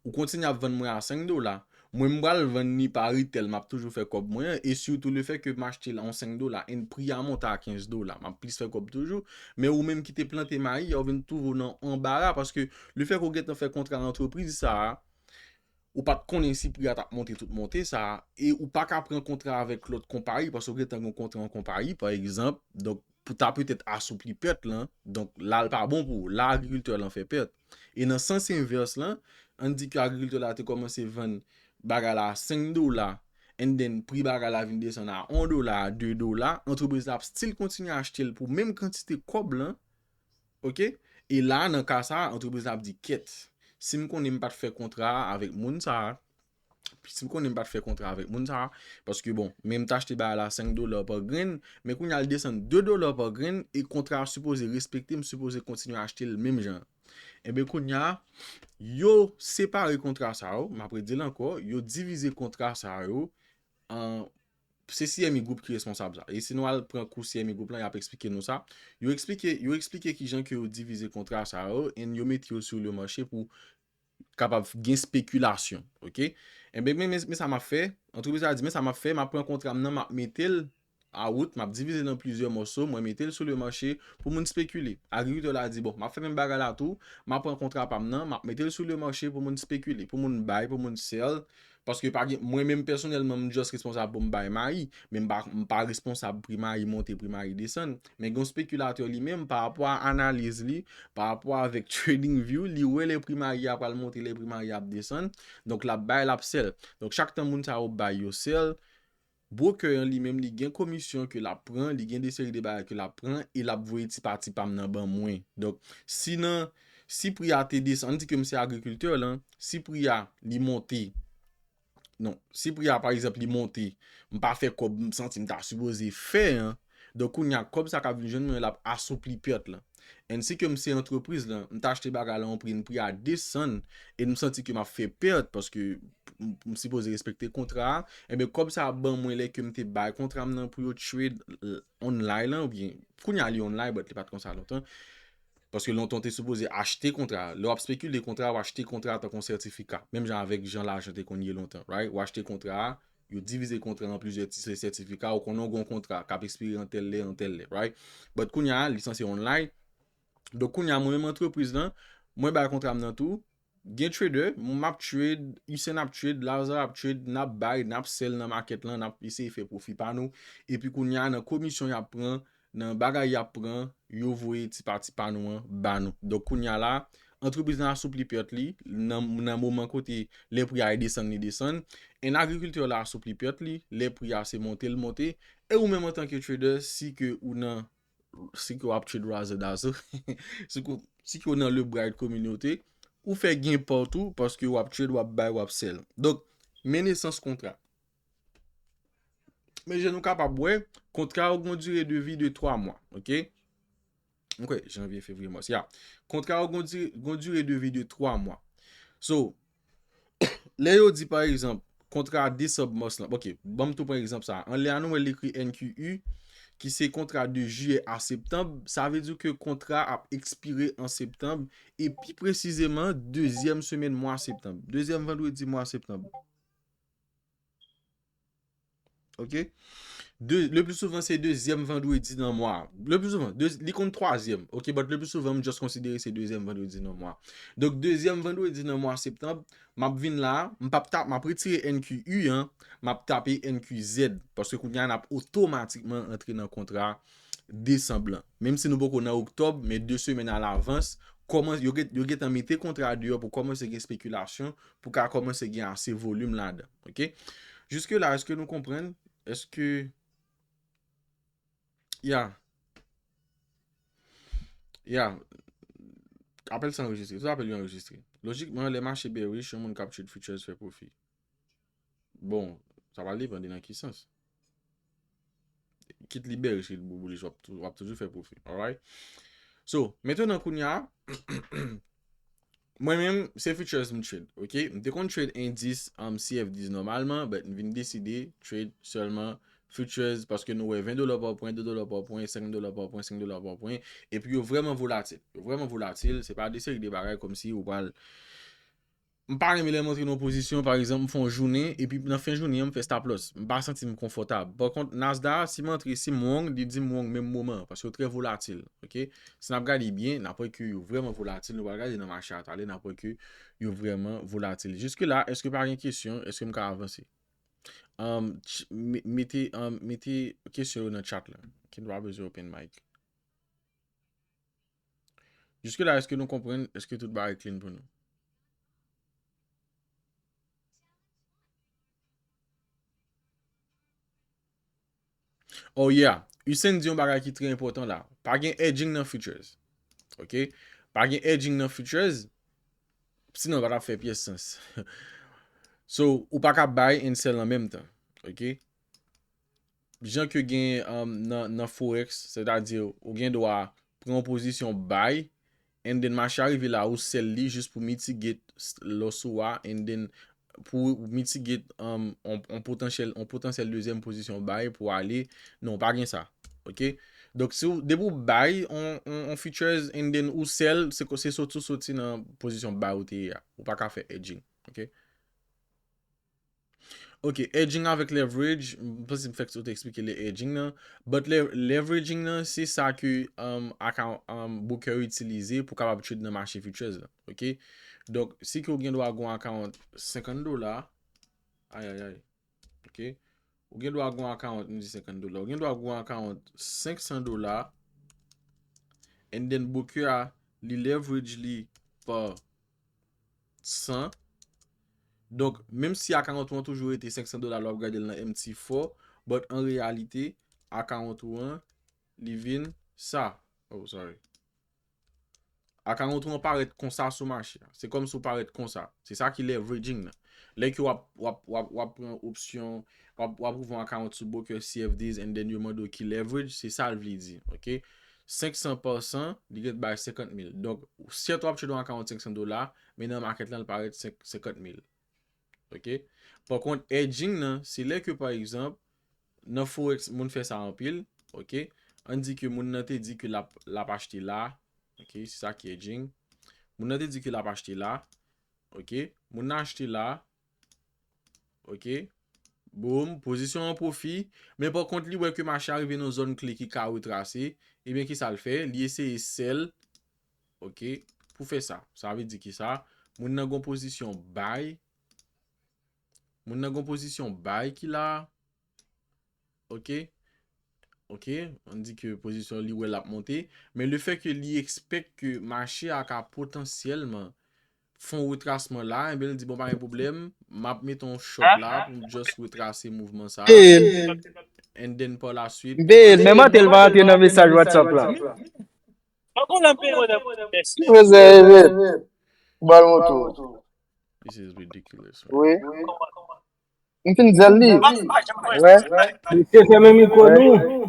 Ou kontinye ap vann mwen a senk dola. Mwen, m pral vann li pa retail, m ap toujou fè kòb mwen an. E sitou lefètke m achte l a yon senk dola, and pri a monte a kenz dola, m ap plis fè kòb toujou. Men ou menm ki te plante mayi a, ou vin twouve w nan anbara, paske lefètke w gentan fè kontra antrepriz sa a, ou pa t konnen si pri a t ap monte tout monte sa a, e ou pa ka pran kontra avèk lòt konpayi, paske w gentan gen yon kontra an konpayi, pa egzanp, donk, pou ta petèt asoupli pèt lan, donk, la, l pa bon pou ou, la, agrikiltè lan fè pèt. E nan sans envès lan, ann di ke agrikiltè la te kòmanse vann bagay la a senk dola, and then pri bagay la vin desann a yon dola, a de dola, antrepriz la ap still kontinye achte l pou menm kantite kòb lan, oke? E la, nan ka sa a, antrepriz la ap di, kèt, si m konnen m pa t fè kontra a avèk moun sa a, si m konnen m pa t fè kontra avèk moun sa a, paske bon, men m t achte bagay la senk dola pa grenn, men kounye a l desann de dola pa grenn, e kontra a sipoze respekte, m sipoze kontinye achte l menm jan. Enben, kounye a, yo separe kontra sa yo, m ap redi l ankò, yo divize kontra sa yo an, se C M E Group ki responsab sa. E si nou al pran kou C M E Group lan, y ap eksplike nou sa. Yo eksplike, yo eksplike kijan ke yo divize kontra sa yo, and yo mete yo sou le mache pou kapab gen spekilasyon, oke? Enben, men, men, men sa m ap fè, antrepriz la di, men sa m ap fè, m ap pran kontra m nan, m ap mete l a wout, m ap divize l an plizyè mòso, mwen mete l sou le mache pou moun spekile. Agrikiltè la di, bon, m ap fè menm bagay la tou, m ap pran kontra pa m nan, m ap mete l sou le mache pou moun spekile, pou moun bay, pou moun sell, paske pa gen, mwen menm pèsonèlman, m just responsab pou m bay mayi, men m pa, m pa responsab pri mayi monte, pri mayi desann. Men gen yon spekilatè li menm, pa rapò a analiz li, pa rapò avèk TradingView, li wè lè pri mayi a pral monte, lè pri mayi a ap desann. Donk, l ap bay, l ap sell. Donk, chak tan moun sa yo bay, yo sell, broker an li menm, li gen komisyon ke l ap pran, li gen de seri de bagay ke l ap pran, e l ap voye ti pa ti pa m nan ban mwen. Donk, si nan, si pri a te desann, ann di ke m se agrikiltè lan, si pri a, li monte, non, si pri a, pa egzanp, li monte, m pa fè kòb m santi m ta sipoze fè an, donk, kounye a, kòb sa k ap vin jwenn mwen, l ap asoupli pèt lan. And si ke m se antrepriz lan, m ta achte bagay la yon pri, pri a desann, e m santi ke m ap fè pèt, paske m, m sipoze respekte kontra a, enben, kòb sa ap ban mwen lè ke m te bay kontra m nan pou yo trade l-, online lan, oubyen, kounye a li online, but li pa t konsa lontan. Paske lontan w te sipoze achte kontra a. Lè w ap spekile kontra a, w achte kontra a tankou yon sètifika. Menm jan avèk jan lajan te konn ye lontan, right? W achte kontra a, yo divize kontra a an plizyè ti sètifika, ou konnen w gen yon kontra k ap ekspire an tèl lè, an tèl lè, right? But kounye a, li sanse online. Donk kounye a, mwen menm antrepriz lan, mwen bay kontra m nan tou, gen trader, m ap trade, Usain ap trade, Lazarre ap trade, n ap bay, n ap sell nan market lan, n ap eseye fè pwofi pa nou. Epi kounye a, nan komisyon y ap pran, nan bagay y ap pran, yo voye ti pa ti pa nou an ba nou. Donk kounye a la, antrepriz lan asoupli pèt li nan, nan moman kote lè pri a desann, li desann. And agrikiltè la asoupli pèt li, lè pri a se monte, l monte. E ou menm antanke trader, si ke ou nan, si ke w ap trade razzle dazzle, si ke, si ke w nan le bright kominote, ou fè gen pa w tou, paske w ap trade, w ap bay, w ap sell. Donk, men nesans kontra. Men jan nou kapab wè, kontra yo gon dire de vi de twa mwa, oke? Mwen kwè, janvye, fevriye, mas, ya. Kontra yo gon di-, gon dire de vi de twa mwa. So, lè yo di, pa egzanp, kontra desanm, mas lan, oke, ban m tou pran egzanp sa. Anlè a nou wè l ekri N Q U, ki se kontra de jiyè a septanm, sa vle di ke kontra ap ekspire an septanm, e pi presizeman, dezyèm semèn mwa septanm. Dezyèm vandredi mwa septanm. Oke? De, le pli souvan, se dezyèm vandredi nan mwa. Le pli souvan, de, li konn twazyèm. Oke, but le pli souvan, m just konsidere se dezyèm vandredi nan mwa. Donk, dezyèm vandredi nan mwa septanm, m ap vin la, m p ap ta-, m ap retire N Q U an, m ap tape N Q Z, paske kounye a n ap otomatikman antre nan kontra desanm lan. Menm si nou poko nan oktòb, men de semèn alavans, kòman, yo gen, yo gentan mete kontra deyò pou kòmanse gen spekilasyon, pou ka kòmanse gen ase volim ladan. Oke? Jiske la, èske nou konprann? Èske, ya. Ya. Apèl sa anrejistre. Tout apèl yo anrejistre. Lojikman, lè mache bearish, yon moun k ap trade futures fè pwofi. Bon, sa pral depann de nan ki sans. Kit li bearish, kit li bullish, w ap tou-, w ap toujou fè pwofi. Alright? So, mentnan kounye a, mwen menm, se futures m trade, oke? M te konn trade endis, um, C F dis nòmalman, but m vin deside trade sèlman futures paske nou wè ven dola pa pwen, de dola pa pwen, senk dola pa pwen, senk dola pa pwen, epi yo vrèman volatil. Yo vrèman volatil, se pa de seri de bagay kòmsi ou pral M pa renmen lè m antre nan yon pozisyon, pa egzanp, m fè yon jounen, epi nan fen jounen an, m fè stop loss. M pa santi m konfòtab. Pa kont, Nasdaq, si m antre, si m wrong, li di m wrong menm moman an, paske yo trè volatil, oke? Si n ap gade byen, n ap wè ke yo vrèman volatil, nou pral gade nan mache a talè, n ap wè ke yo vrèman volatil. Jiske la, èske pa gen kesyon? Èske m ka avanse? Um, ch- me- mete, um, mete kesyon yo nan chat la. Oke, nou pa bezwen open mic. Jiske la, èske nou konprann? Èske tout bagay clean pou nou? Oh yeah, Usain di yon bagay ki trè enpòtan la. Pa gen hedging nan futures. Oke? Pa gen hedging nan futures. Sinon, pa t ap fè pyès sans. So, ou pa ka buy and sell an menm tan. Oke? Jan ke gen um, nan, nan forex, sètadi ou gen dwa pran yon pozisyon buy, and then mache a rive la, ou sell li jis pou mitigate loss ou a, and then pou mitigate um, on, on potansyèl, on potansyèl dezyèm pozisyon buy pou ale. Non, pa gen sa. Oke? Donk, si w, depi w buy on, on, on futures and then ou sell, se, ko- se soti, soti nan pozisyon buy ou te ye a. Ou pa ka fè hedging. Oke? Ok, hedging avèk leverage, m panse m fèk sot eksplike le hedging nan. But le, leveraging nan, se sa ke um, account, um, broker itilize pou kapab trade nan mache futures la. Ok? Donk, si ke ou gen dwa gon account senkant dola, ayayay. Ok? Ou gen dwa gon account, m di senkant dola. Ou gen dwa gon account senksan dola, and then broker a, li leverage li pa san. Donk, menm si account ou an toujou rete senksan dola, lè w ap gade l nan M T four, but an reyalite, account ou an, li vin sa. Oh, sorry. Account ou an parèt konsa sou mache a. Se kòmsi w parèt konsa. Se sa ki leveraging nan. Lè ke w ap, w ap, w ap, w ap pran opsyon, w ap, w ap ouvri yon account sou broker C F Ds and then yo mande w ki leverage, se sa l vle di. Ok? Senksan pa san, li gen bay senkant mil. Donk, sèt w ap trade yon account senksan dola, men nan market lan, l parèt senk- senkant mil. Ok? Pa kont, hedging nan, se lè ke, pa egzanp, nan forex, moun fè sa anpil, ok? Ann di ke moun nan te di ke l ap, l ap achte la, ok? Se sa ki hedging. Moun nan te di ke l ap achte la, ok? Moun nan achte la, ok? Boom, pozisyon an pwofi, men pa kont, li wè ke mache a rive nan zòn kle ki ka retrase, ebyen, ki sa l fè? Li eseye sell, ok? Pou fè sa. Sa vle di ki sa? Moun nan gon pozisyon buy, Moun nan gon pozisyon buy ki la. Ok. Ok. Ann di ke pozisyon li wè l ap monte. Men le fè ke li expect ke mache a ka potansyèlman fè yon retrasman la, enben l di, bon, pa gen pwoblèm, m ap mete yon short la pou m just retrase mouvman sa. And then pa la suite. Bel, men mantel pa antre nan mesaj WhatsApp la. Mwen zè, bel. Bal moto. This is ridiculous, man. Wi. M fin di l li. Wè. Mesye, fèmen mikwo nou.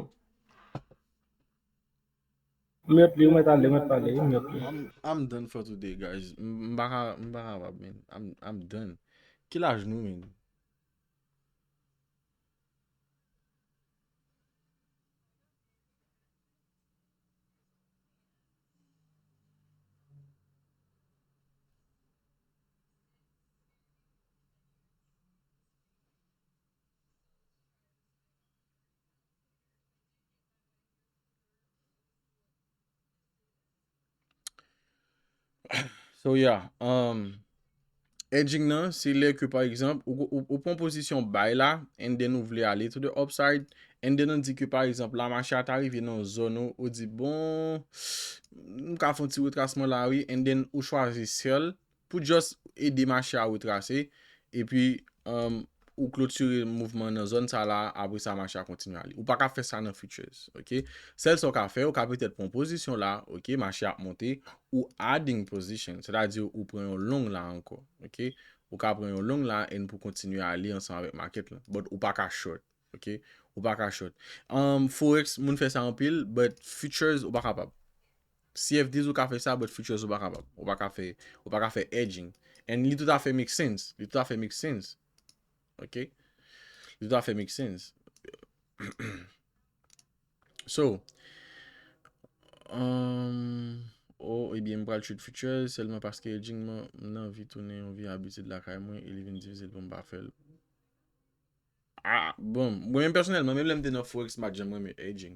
M mèt li, m mèt ale, m mèt pale, m mèt li. I'm, I'm done for today, guys. M m pa ka, m pa kapab, man. I'm, I'm done. Ki laj nou, man? So, yeah, um, hedging nan, se lè ke, pa egzanp, ou, ou, ou pran pozisyon buy la, and then ou vle ale to the upside, and then ou di ke, pa egzanp, la mache a ta rive nan yon zòn ou, ou di, bon, m ka fè yon ti retrasman la, wi, and then ou chwazi sell, pou just ede mache a retrase, epi, um, ou klotire mouvman nan zòn sa la, apre sa mache a kontinye ale. Ou pa ka fè sa nan futures, ok? Sèl sa w ka fè, ou ka petèt pran pozisyon la, ok, mache ap monte, ou adding position, sètadi ou pran yon long la ankò, ok? Ou ka pran yon long la and pou kontinye ale ansanm avèk market la. But ou pa ka short, ok? Ou pa ka short. Um, forex, moun fè sa anpil, but futures, ou pa kapab. C F Ds ou ka fè sa, but futures ou pa kapab. Ou pa ka fè, ou pa ka fè hedging. And li toutafè make sense. Li toutafè make sense. Ok? Li toutafè make sense. So, um, Oh, ebyen, m pral trade futures sèlman paske hedging mwen, m nan anvi tounen yon vye abitid lakay mwen e li vin difisil pou m pa fè l. Ah, bon, mwen menm pèsonèlman, menm lè m te nan Forex, m pa t janm renmen hedging.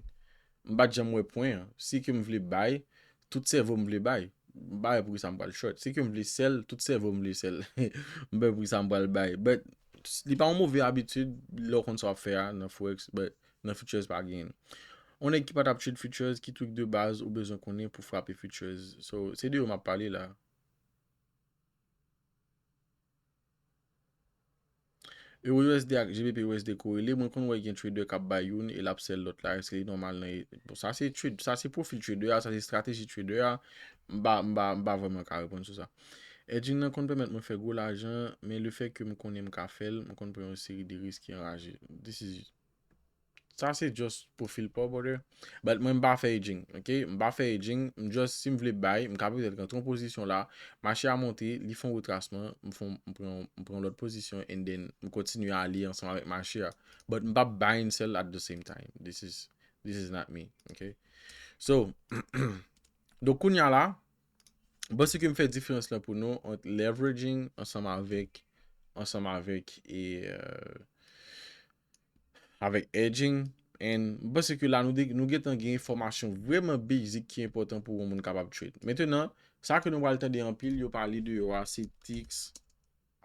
M pa t janm wè pwen an. Si ke m vle bay, tout sèvo m vle bay. M pa wè poukisa m pral short. Si ke m vle sell, tout sèvo m vle sell. M pa wè poukisa m pral bay. But, li pa yon move abitid, lè w konn sa w ap fè a nan Forex, but nan futures pa genyen. Yon nèg ki pa t ap trade futures, ki trik de baz ou bezwen konnen pou frape futures? So, se de yo m ap pale la. Euro U S D ak G B P U S D korele, mwen konn wè gen trader k ap bay youn e l ap sell lòt la, èske li nòmal nan e-, bon, sa se trade, sa se pwofil trader a, sa se estrateji trader a, m pa, m pa, m pa vrèman ka reponn sou sa. Hedging nan konn pèmèt mwen fè gwo lajan, men lefètke m konnen m ka fè l, m konn pran yon seri de risk ki anraje. This is Sa se just pwofil pa w, brother. But mwen m pa fè hedging, ok? M pa fè hedging, m just, si m vle bay, m ka petèt rantre yon pozisyon la, mache a monte, li fè yon retrasman, m fè yon, m pran, m pran lòt pozisyon, and then m kontinye ale ansanm avèk mache a. But m p ap buy and sell at the same time. This is, this is not me, ok? So, donk kounye a la, m panse ke m fè diferans lan pou nou ant leveraging ansanm avèk, ansanm avèk, e, euh, avèk hedging. And m panse ke la nou, de, nou gentan gen enfòmasyon vrèman basic ki enpòtan pou yon moun kapab trade. Mentnan, sa ke nou pral tande anpil yo pale de yo a, se ticks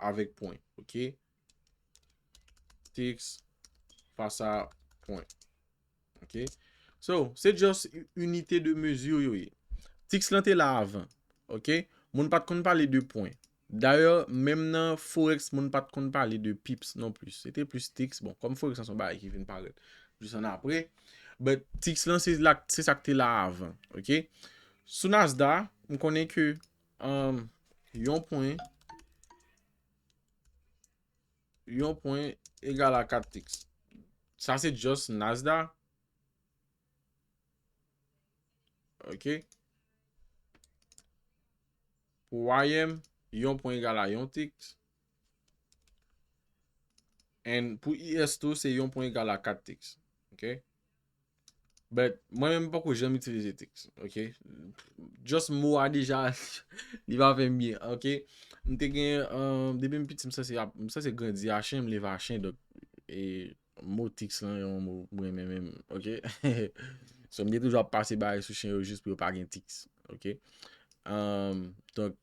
avèk pwen, ok? Ticks fas a pwen. Ok? So, se just u-, unité de mesure yo ye. Ticks lan te la avan. Ok? Moun pa t konn pale de pwen. Dayè, menm nan Forex, moun pa t konn pale de pips non plis. Se te plis ticks. Bon, kòm Forex lan se yon bagay ki vin parèt jis ann apre. But ticks lan, se la, se sa k te la avan. Ok? Sou Nasdaq, m konnen ke, um, yon pwen, yon pwen egal a kat ticks. Sa se just Nasdaq. Ok. Pou Y M, yon pwen egal a yon ticks. And pou I S tou, se yon pwen egal a kat ticks. Ok. But mwen menm, m poko janm itilize ticks. Ok. Just mo a deja, li pa fè m byen. Ok. M te gen, um, depi m piti, m sanse ap, m sanse grandi a chen, m leve a chen. Donk, e, mo ticks lan, yon mo mwen renmen menm, ok? So, m te toujou ap pase bagay sou chen yo jis pou yo pa gen ticks, ok? Um, donk,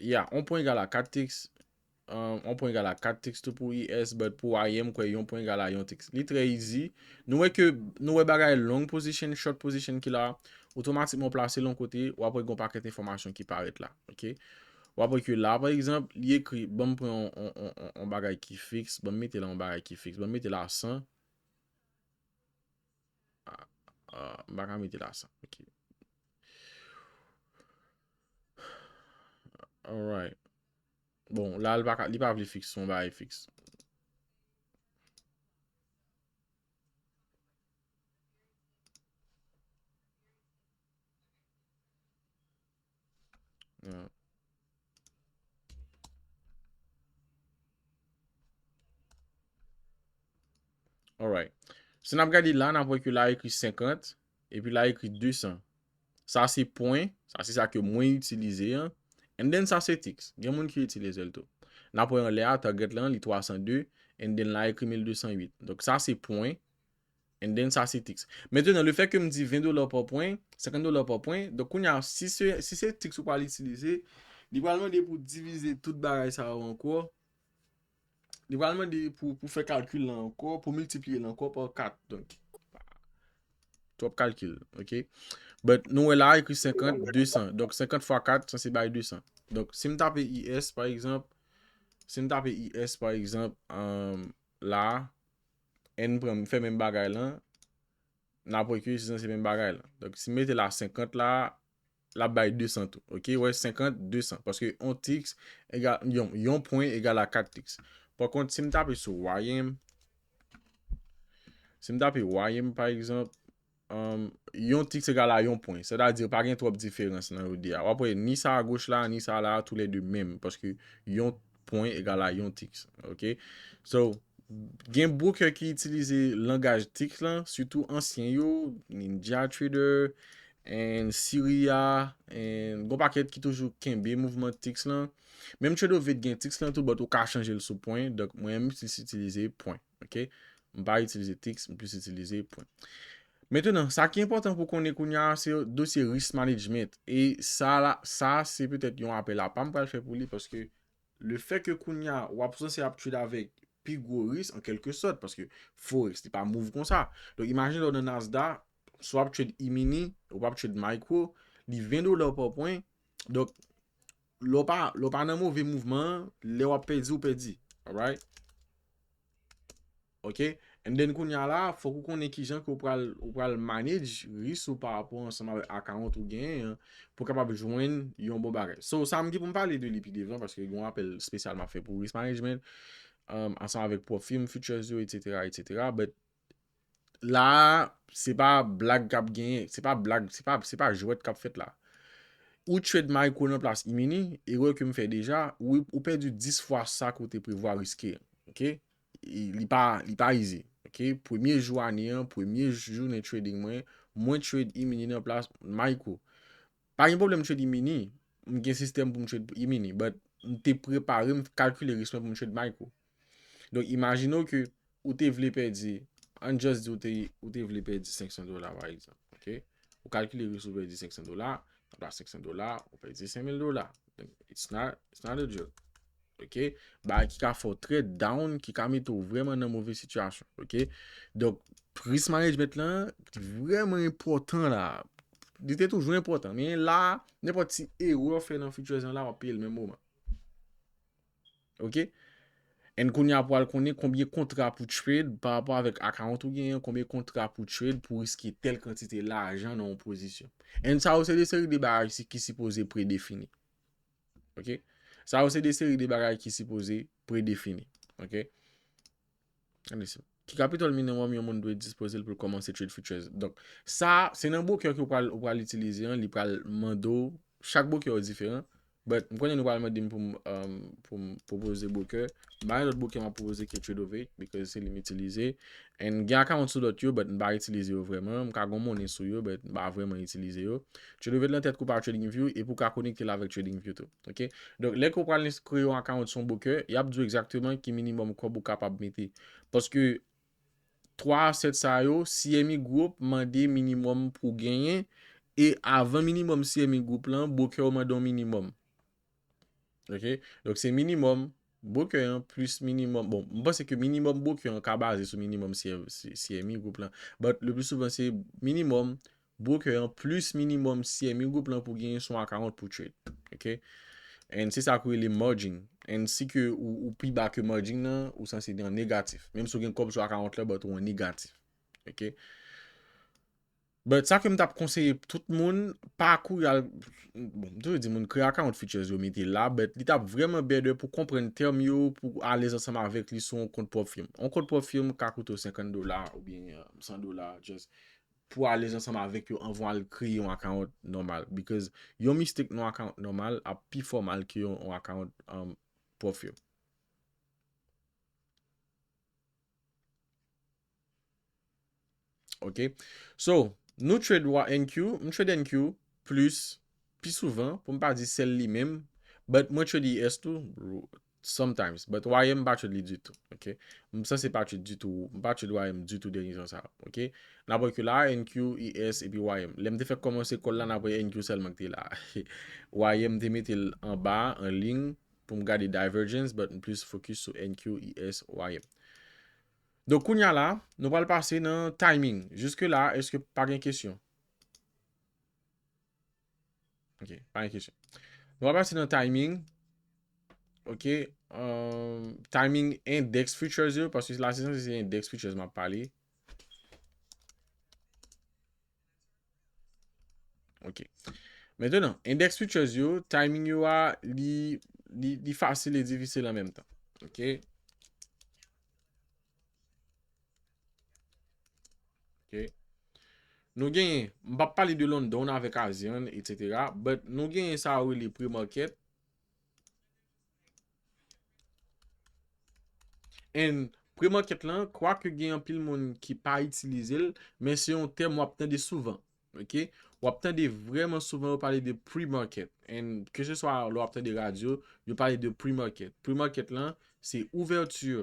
yeah, yon pwen egal a kat ticks, um, yon pwen egal a kat ticks tou pou I S, but pou Y M, kwè yon pwen egal a yon ticks. Li trè easy. Nou wè ke, nou wè bagay long position, short position ki la, otomatikman w plase l yon kote, w ap wè gen yon pakèt enfòmasyon ki parèt la, ok? W ap wè ke la, pa egzanp, li ekri, ban m pran yon, yon, yon, yon, yon bagay ki fiks, ban m mete la yon bagay ki fiks, ban m mete la san. Ah, ah, m pa ka mete la san. Ok. Alright. Bon, la, li pa ka, li pa vle fiks, se yon bagay fiks. Yeah. Alright. Si n ap gade la, n ap wè ke la ekri senkant, epi la ekri de san. Sa se pwen, sa se sa ke mwen itilize an. And then sa se ticks. Gen moun ki itilize l tou. N ap wè anlè a, target lan, li twa san de, and then la ekri mil de san uit. Donk sa se pwen, and then sa se ticks. Mentnan, le fè ke m di ven dola pa pwen, senkant dola pa pwen, donk kounye a, si se, si se ticks ou pral itilize, li pral mande pou divize tout bagay sa yo ankò. Li pral mande pou, pou fè kalkil lan ankò, pou miltipliye l ankò pa kat. Donk, twòp kalkil, ok? But nou wè la, ekri senkant, de san. Donk, senkant fwa kat, sanse bay de san. Donk, si m tape I S, pa egzanp, si m tape I S, pa egzanp, um, la, and pran, m fè menm bagay lan, n ap wè ke se sanse menm bagay lan. Donk, si m mete la senkant la, l ap bay de san tou. Ok, wè, senkant, de san. Paske yon ticks egal, yon, yon pwen egal a kat ticks. Pa kont, si m tape sou Y M, si m tape Y M, pa egzanp, um, yon ticks egal a yon pwen. Sètadi, pa gen twòp diferans nan yo de a. W ap wè, ni sa agoch la, ni sa la, toulède menm. Paske yon pwen egal a yon ticks. Ok? So, gen broker ki itilize langaj ticks lan, sitou ansyen yo, Ninja Trader, and Syria, and gon pakèt ki toujou kenbe mouvman ticks lan. Menm Tradovate gen ticks lan tou, but ou ka chanje l sou pwen. Donk, mwen, m plis itilize pwen. Ok? M pa itilize ticks, m plis itilize pwen. Mentenan, sa ki enpòtan pou konnen kounye a, se dosye risk management. E sa la, sa se petèt yon apèl apa m pral fè pou li, paske le fè ke kounye a, w ap sanse ap trade avèk pi gwo risk, an kèlke sòt, paske Forex, li pa move konsa. Donk, imajine w nan Nasdaq, si w ap trade E-mini, ou p ap trade micro, li ven dola pa pwen. Donk, lè w pa, lè w pa nan move mouvman an, lè w ap pèdi, ou pèdi. Alright? Ok? And then, kounye a la, fòk ou konnen kijan ke w pral, ou pral manage risk ou pa rapò ansanm avèk account ou genyen an, pou w kapab jwenn yon bon bagay. So, sa m gen pou m pale de li pi devan, paske gen yon apèl espesyal m ap fè pou risk management, um, ansanm avèk prop firm, futures yo, et cetera, et cetera. But la, se pa blag k ap genyen, se pa blag, se pa, se pa jwèt k ap fèt la. Ou trade micro nan plas E-mini, erè ke m fè deja, ou, ou pèdi dis fwa sa ke w te prevwa riske. Ok? E li pa, li pa izi. Ok? Premye jou ane an, premye jounen trading mwen, mwen trade E-mini nan plas micro. Pa gen pwoblèm trade E-mini, m gen sistèm pou m trade E-mini, but m te prepare, m kalkile risk mwen pou m trade micro. Donk, imajine w ke ou te vle pèdi, ann just di ou te, ou te vle pèdi senk san dola, pa egzanp, ok? Ou kalkile risk ou pèdi senk san dola, nan plas senk san dola, ou pèdi senk mil dola. Donk, it's not, it's not a joke. Ok? Bagay ki ka fè w trè down, ki ka mete w vrèman nan move sitiyasyon. Ok? Donk, risk management lan, vrèman enpòtan la. Li te toujou enpòtan. Men la, nenpòt ti erè w fè nan futures lan la, w ap peye l menm moman. Ok? And kounye a pou al konnen konbyen kontra pou trade pa rapò avèk account ou genyen, konbyen kontra pou trade pou riske tèl kantite lajan nan yon pozisyon. And sa yo se de seri de bagay si, ki sipoze predefini. Ok? Sa yo se de seri de bagay ki sipoze predefini. Ok? Gade sa. Ki capital minimum yon moun dwe dispoze l pou l kòmanse trade futures? Donk, sa, se nan broker ke w pral, ou pral itilize an, li pral mande w, chak broker yo diferan, but m konnen nou pral mande m pou m, um, pou m pwopoze broker. M pa gen lòt broker m ap pwopoze ke Tradovate, because se li m itilize. And gen account sou lòt yo, but m pa itilize yo vrèman. M ka gen monnen sou yo, but m pa vrèman itilize yo. Tradovate lan tèt koup a TradingView, epi w ka konekte l avèk TradingView tou. Ok? Donk, lè ke w pral ins-, kreye yon account sou yon broker, y ap di w egzakteman ki minimum kòb ou kapab mete. Paske twa asset sa yo, C M E Group mande minimum pou genyen, e avan minimum C M E Group lan, broker yo mande yon minimum. Ok? Donk, se minimum broker an plis minimum. Bon, m panse ke minimum broker an ka baze sou minimum C M, C-, C M E Group lan. But le plus souvent, se minimum broker an plis minimum C M E Group lan pou genyen sou account pou trade. Ok? And se sa ki rele margin. And si ke ou, ou pi ba ke margin nan, ou sanse nan negatif. Menm si w gen kòb sou account la, but ou an negatif. Ok? But sa ke m t ap konseye tout moun, pa kouri al, bon, m toujou di moun kreye account futures yo mete la, but li t ap vrèman better pou konprann tèm yo, pou alèz ansanm avèk li sou yon kont prop firm. Yon kont prop firm ka koute w senkant dola oubyen, euh, san dola, just pou alèz ansanm avèk yo anvan w al kreye yon account nòmal. Because yon mistake nan yon account nòmal ap pi fè w mal ke yon, yon account, um, prop firm. Ok. So, nou trade wa-, N Q, m trade N Q plis, pi souvan, pou m pa di sèl li menm, but mwen trade E S tou, sometimes, but Y M m pa trade li ditou, ok? M sanse pa trade ditou, m pa trade Y M ditou dènye tan sa, ok? N ap wè ke la, N Q, E S, epi Y M. Lè m te fèk kòmanse kòl la, n ap wè N Q sèlman ki te la. Y M te mete l anba, an liy, pou m gade divergence, but m plis focus sou N Q, E S, Y M. Donk, kounye a la, nou pral pase nan timing. Jiske la, èske pa gen kesyon? Ok, pa gen kesyon. Nou pral pase nan timing. Ok, um, timing index futures yo, paske la, se sanse se index futures m ap pale. Ok. Mentenan, index futures yo, timing yo a, li, li, li fasil e difisil an menm tan. Ok? Ok. Nou genyen, m p ap pale de London avèk Asian, et cetera, but nou genyen sa yo rele pre-market. And pre-market lan, kwake gen anpil moun ki pa itilize l, men se yon tèm w ap tande souvan. Ok? w ap tande vrèman souvan yo pale de pre-market. And ke se swa lè w ap tande radyo, yo pale de pre-market. Pre-market lan, se ouvèti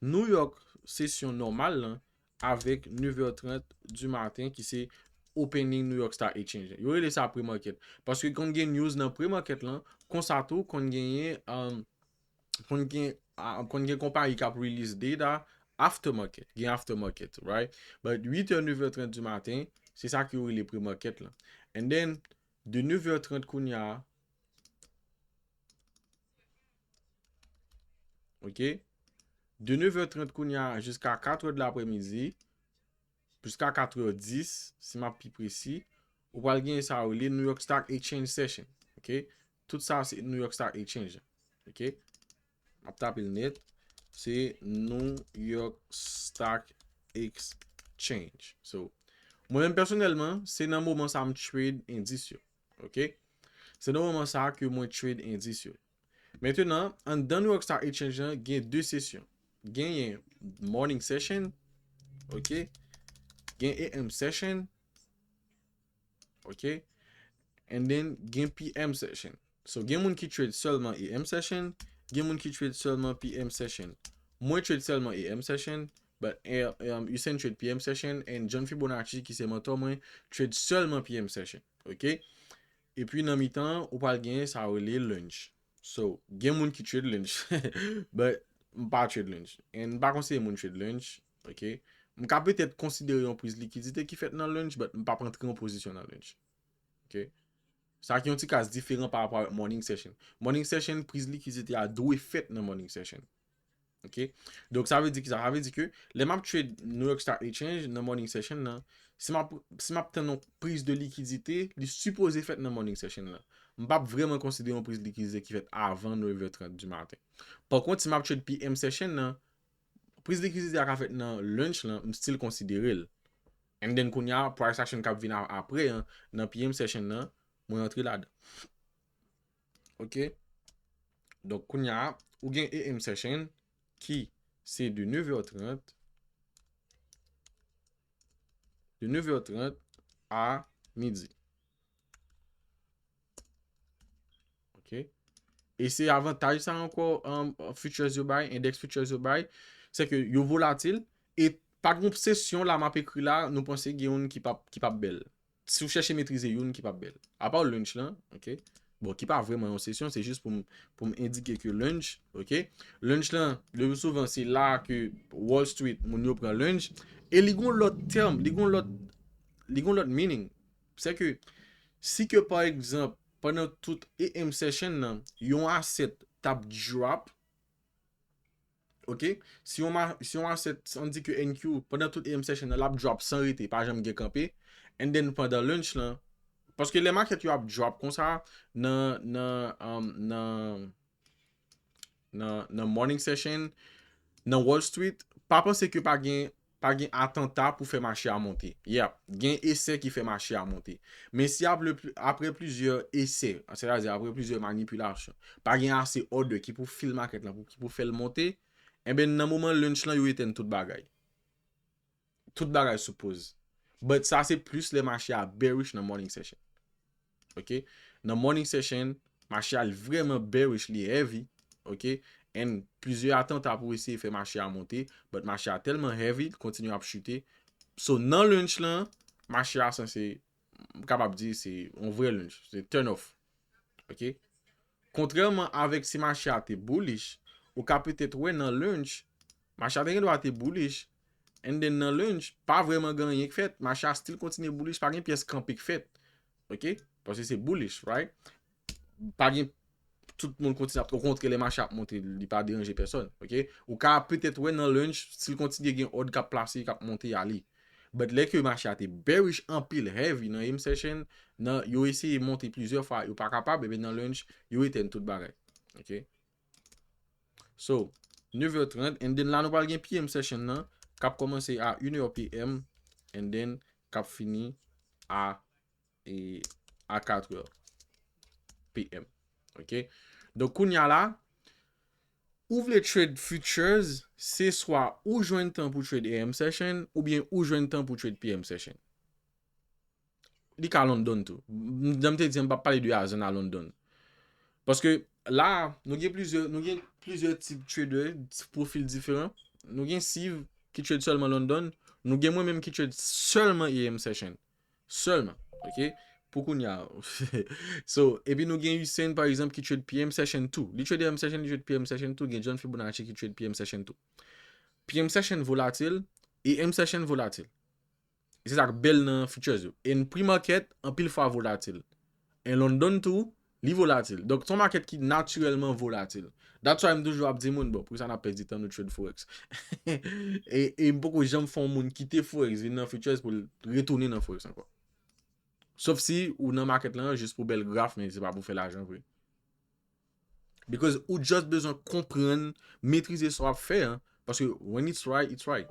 New York sesyon nòmal lan avèk nèf è trant di maten ki se opening New York Stock Exchange. Yo rele sa pre-market. Paske konn gen news nan pre-market lan, konsa tou konn genyen, um, konn gen, a, konn gen konpayi k ap release data after market. Gen after market, right? But uit è, nèf è trant di maten, se sa ki yo rele pre-market lan. And then, de nèf è trant kounye a, ok? De nèf è trant kounye a jiska kat è de laprèmidi, jiska kat è dis, si m ap pi presi, ou pral gen sa yo rele New York Stock Exchange Session, ok? Tout sa se New York Stock Exchange, ok? M ap tape l nèt, se New York Stock Exchange. So, mwen menm pèsonèlman, se nan moman sa m trade endis yo, ok? Se nan moman sa ke mwen trade endis yo. Mentenan, anndan New York Stock Exchange lan, gen de sesyon. Genyen morning session, ok? Gen A M session, ok? And then, gen P M session. So, gen moun ki trade sèlman A M session, gen moun ki trade sèlman P M session. Mwen trade sèlman A M session, but, eh, um, Usain trade P M session, and John Fibonacci, ki se mentor mwen, trade sèlman P M session, ok? Epi nan mitan, ou pral gen sa yo rele lunch. So, gen moun ki trade lunch, but m pa trade lunch. And m pa konseye moun trade lunch, ok? M ka petèt konsidere yon priz likidite ki fèt nan lunch, but m p ap antre yon pozisyon nan lunch. Ok? Sa ki yon ti kras diferan pa rapò avèk morning session. Morning session, priz likidite a dwe fèt nan morning session. Ok? Donk, sa vle di ki sa? Sa vle di ke lè m ap trade New York Stock Exchange nan morning session nan, si m ap, si m ap tann yon priz de likidite, li sipoze fèt nan morning session nan. M p ap vrèman konsidere yon priz likidite ki fèt avan nèf è trant di maten. Pa kont, si m ap trade P M session nan, priz likidite a ka fèt nan lunch lan, m still konsidere l. And then kounye a, price action k ap vin a- apre an, nan P M session nan, mwen antre ladan. Ok? Donk, kounye a, ou gen A M session ki se de nèf è trant, de nèf è trant a midi. Ok? E se avantaj sa ankò, um, futures yo bay, index futures yo bay, se ke yo volatil, e pa gen yon sesyon la m ap ekri la, nou panse gen youn ki p ap, ki p ap bèl. Si w chèche metrize youn ki p ap bèl. Apa lunch lan, ok? Bon, ki pa vrèman yon sesyon, se jis pou m, pou m endike ke lunch, ok? Lunch lan, le pli souvan, se la ke Wall Street, moun yo pran lunch. E li gon lòt tèm, li gon lòt, li gon lòt meaning. Se ke, si ke, pa egzanp, pandan tout A M session nan, yon asset t ap drop, ok? Si yon, ma- si yon asset, ann di ke N Q, pandan tout A M session nan, l ap drop san rete, pa janm gen kanpe, and then pandan lunch lan, paske lè market yo ap drop konsa, nan, nan, um, nan, nan, nan morning session, nan Wall Street, pa panse ke pa gen, pa gen atanta pou fè mache a monte. Yeah, gen esè ki fè mache a monte. Men si apre, apre plizyè esè, sètadi apre plizyè manipilasyon, pa gen ase order ki pou fill market lan, pou, ki pou fè l monte, enben nan moman lunch lan, yo etèn tout bagay. Tout bagay sou pause. But sa se plis lè mache a bearish nan morning session. Ok? Nan morning session, mache a li vrèman bearish, li heavy. Ok? And plizyè atanta pou eseye fè mache a monte, but mache a tèlman heavy, li kontinye ap chute. So, nan lunch lan, mache a sanse, m kapab di, se yon vrè lunch. Se turn off. Ok? Kontrèman avèk si mache a te bullish, ou ka petèt wè nan lunch, mache a te gen dwa te bullish, and then nan lunch, pa vrèman gen anyen k fèt, mache a still kontinye bullish, pa gen pyès kanpe k fèt. Ok? Paske se bullish, right? Pa gen tout moun kontinye ap, okontrè, lè mache ap monte, li pa deranje pèsòn. Ok? Ou ka petèt wè nan lunch, si l kontinye gen òd k ap plase, k ap monte ale. But lè ke mache a te bearish anpil, heavy nan A M session, nan, yo eseye monte plizyè fwa, yo pa kapab, ebyen nan lunch, yo etèn tout bagay. Ok? So, nèf è trant, and then la nou pral gen P M session nan, k ap kòmanse a une heure P M, and then k ap fini a, e, a quatre heures P M. Ok? Donk, kounye a la, ou vle trade futures, se swa ou jwenn tan pou trade A M session, oubyen ou jwenn tan pou trade P M session. Li ka London tou. M, jan m te di, m p ap pale de a zòn a London. Paske la, nou gen plizyè, nou gen plizyè tip trader, pwofil diferan. Nou gen Siv ki trade sèlman London. Nou gen mwen menm ki trade sèlman A M session. Sèlman, ok? Pou kounye a. So, epi nou gen Hussein, pa egzanp, ki trade P M session tou. Li trade A M session, li trade P M session tou. Gen John Fibonacci ki trade P M session tou. P M session volatil, A M session volatil. E se sa k bèl nan futures yo. And pre-market, anpil fwa volatil. And London tou, li volatil. Donk, se yon market ki natirèlman volatil. That's why m toujou ap di moun, bon, poukisa n ap pèdi tan nou trade forex? E, e m poko janm fè yon moun kite forex, vin nan futures pou l retounen nan forex ankò. Sof si ou nan market lan jis pou bèl graf, men se pa pou fè lajan vre. Because ou just bezwen konprann, metrize sa w ap fè an. Paske when it's right, it's right.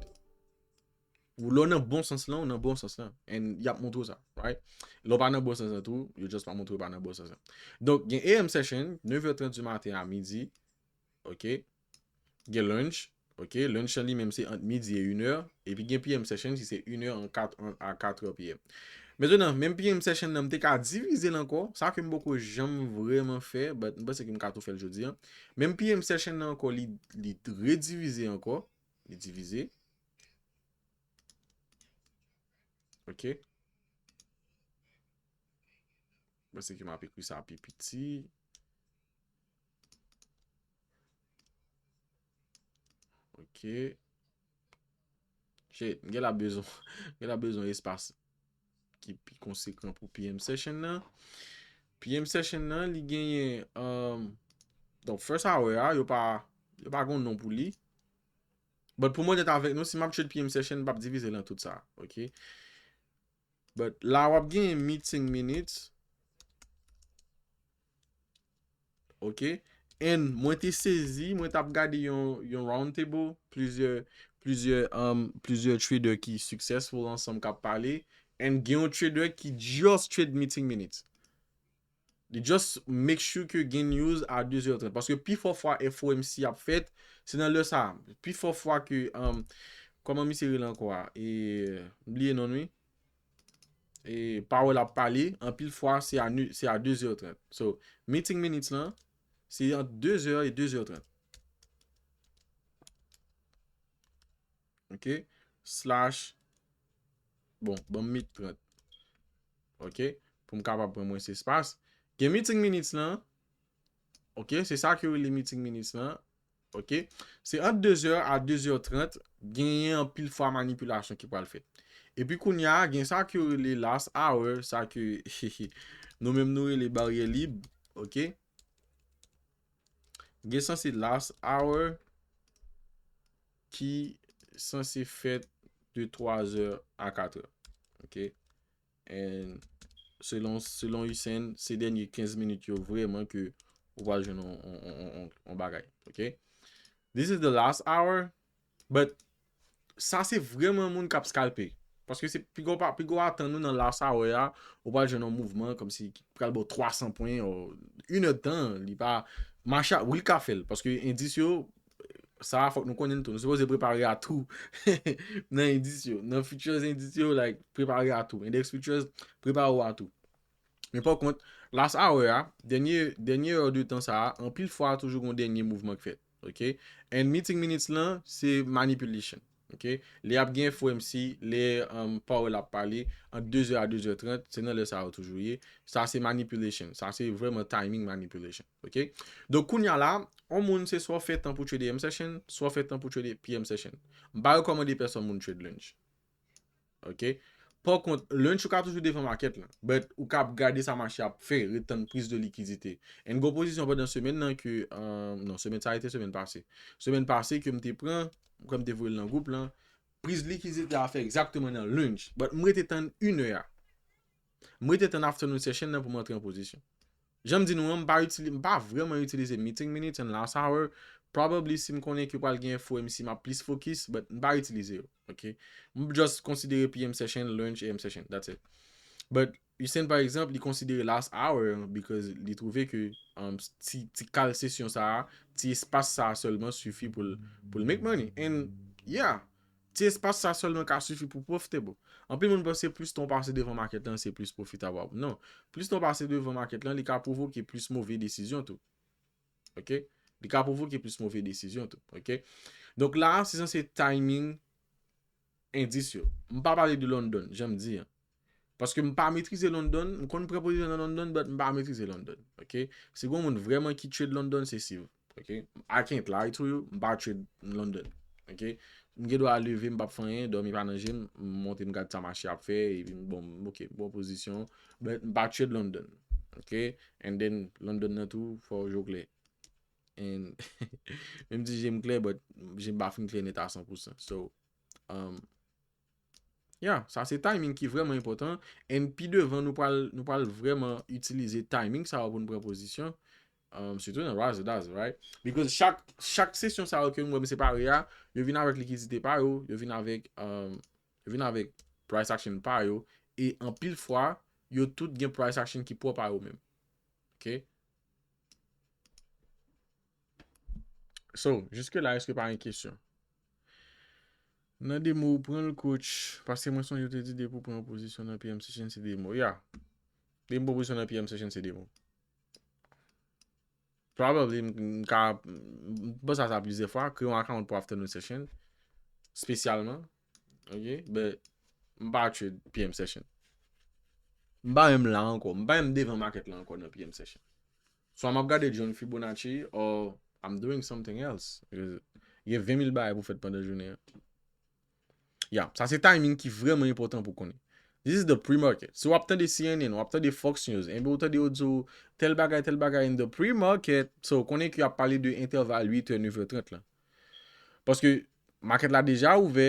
Ou lè w nan bon sans lan, ou nan bon sans lan. And y ap montre w sa, right? Lè w pa nan bon sans lan tou, yo just pa montre w pa nan bon sans lan. Donk, gen A M session, neuf heures trente du matin à midi. Ok? Gen lunch. Ok? Lunch lan li menm se ant midi e une heure. Epi gen P M session ki se une heure an kat, an, a quatre heures P M. Mentnan, menm P M session nan, m te ka divize l ankò. Sa ke m poko janm vrèman fè, but m panse ke m ka tou fè l jodi an. Menm P M session nan ankò, li, li redivize ankò. Li divize. Ok? M panse ke m ap ekri sa pi piti. Ok. Shit, m gen la bezwen, m gen la bezwen espas ki pi konsekan pou P M session nan. P M session nan, li genyen, um, donk, first hour a, yo pa, yo pa gon non pou li. But pou m onèt avèk nou, si m ap trade P M session, m p ap divize l an tout sa, ok? But la, w ap gen meeting minutes. Ok? And mwen te sezi, mwen t ap gade yon, yon round table, plizyè, plizyè, um, plizyè trader ki successful ansanm k ap pale. And gen yon trader ki just trade meeting minutes. Li just make sure ke gen news a deux heures trente. Paske pi fò fwa F O M C ap fèt, se nan lè sa. Pi fò fwa ke, um, kòman misye rele ankò a? E, m bliye non l, wi. E, Powell ap pale, anpil fwa, se a, se a deux heures trente. So, meeting minutes lan, se ant deux heures e deux heures trente. Ok? Slash, bon, ban m met trant. Ok? Pou m kapab pran mwens espas. Gen meeting minutes lan. Ok? Se sa ke yo rele meeting minutes lan. Ok? Se ant deux heures a deux heures trente, genyen anpil fwa manipilasyon ki pral fèt. Epi kounye a, gen sa ke yo rele last hour, sa ke nou menm nou rele baryè lib. Ok? Gen sanse last hour ki sanse fèt de twa zè a kat è. Ok? And selon, selon Hussein, se dènye kenz minit yo vrèman ke ou pral jwenn on, on, on, on, on bagay. Ok? This is the last hour, but sa se vrèman moun k ap scalpe. Paske se pi gwo pa, pi gwo atann nou nan last hour a, ou pral jwenn yon mouvman kòmsi ki pral ba w twa san pwen, o, inèdtan, li pa mache, wi, l ka fè l, paske endis yo, sa fòk nou konnen l tou. Nou sipoze prepare a tou nan endis yo, nan futures endis yo, like, prepare a tou. Index futures, prepare w a tou. Men pa kont, last hour a, dènye, dènye è de tan sa a, anpil fwa toujou gon dènye mouvman k fèt. Ok? And meeting minutes lan, se manipulation. Ok? Lè ap gen F O M C, lè, um, Powell ap pale, ant deux heures a deux heures trente, se nan lè sa yo toujou ye. Sa se manipulation. Sa se vrèman timing manipulation. Ok? Donk, kounye a la, yon moun se swa w fè tan pou trade M session, swa w fè tan pou trade P M session. M pa rekòmande pèsòn moun trade lunch. Ok? Pa kont, lunch ou ka toujou devan market lan. But ou ka ap gade sa mache ap fè, ret tann priz de likidite. And gon pozisyon pandan semèn nan ke, um, non, semèn sa a te semèn pase. Semèn pase ke m te pran, kòm m te voye l nan gwoup lan, priz likidite a fè egzakteman nan lunch. But m rete tann inè a. M rete tann afternoon session nan pou m antre an pozisyon. Jan m di nou an, m pa itili-, m pa vrèman itilize meeting minutes and last hour. Probably si m konnen ke pral gen F O M C, m ap plis focus, but m pa itilize yo. Ok? M just konsidere P M session, lunch, A M session. That's it. But Hussein, pa egzanp, li konsidere last hour because li twouve ke, um, ti, ti kal sesyon sa a, ti espas sa a sèlman sifi pou l, pou l make money. And, yeah, Ti espas sa sèlman ka sifi pou pwofite, bro. Anpil moun panse plis tan w pase devan makèt lan, se plis pwofitab w ap. Non. Plis tan w pase devan makèt lan, li ka pwovoke plis move desizyon tou. Ok? Li ka pwovoke plis move desizyon tou. Ok? Donk la, se sanse timing endis yo. M pa pale de London, jan m di an. Paske m pa metrize London, m konn pran pozisyon nan London, but m pa metrize London. Ok? Si gon moun vrèman ki trade London, se Siv. Ok? I can't lie to you, m pa trade London. Ok? M gen dwa leve, m p ap fè anyen, dòmi pa nan je m, m monte m gad sa mache ap fè, epi m bon, ok, bon pozisyon, but m pa trade London. Ok? And then, London nan tou, fò w jwe klè. And, menm si je m klè, but je m pa fin klè nèt a san pou san. So, um, yeah, sa se timing ki vrèman enpòtan. And pi devan, nou pral, nou pral vrèman itilize timing sa yo pou n pran pozisyon. Um, sitou nan Razzle Dazzle, right? Because chak, chak sesyon sa yo ke nou wè m separe a, yo vin avèk likidite pa yo, yo vin avèk, um, yo vin avèk price action pa yo, e anpil fwa, yo tout gen price action ki pwòp a yo menm. Ok? So, jiske la, èske pa gen kesyon? Nan demo ou pran l, coach, paske mwen sonje ou te di depi ou pran yon pozisyon nan P M Session, se demo. Yeah. Depi m pran pozisyon nan P M Session, se demo. Probably, m, m ka, m panse a sa plizyè fwa, kreye yon account pou afternoon session, espesyalman. Ok? But, m pa trade P M Session. M pa menm la ankò. M pa menm devan makèt la ankò nan P M Session. Swa m ap gade John Fibonacci, or I'm doing something else. Gen ven mil bagay pou fèt pandan jounen an. Ya, sa se timing ki vrèman enpòtan pou konnen. This is the pre-market. Si w ap tande C N N, w ap tande Fox News, enben w tande yo di w tèl bagay, tèl bagay in the pre-market, so konnen ke y ap pale de entèval uit è, nèf è trant lan. Paske makèt la deja ouvè,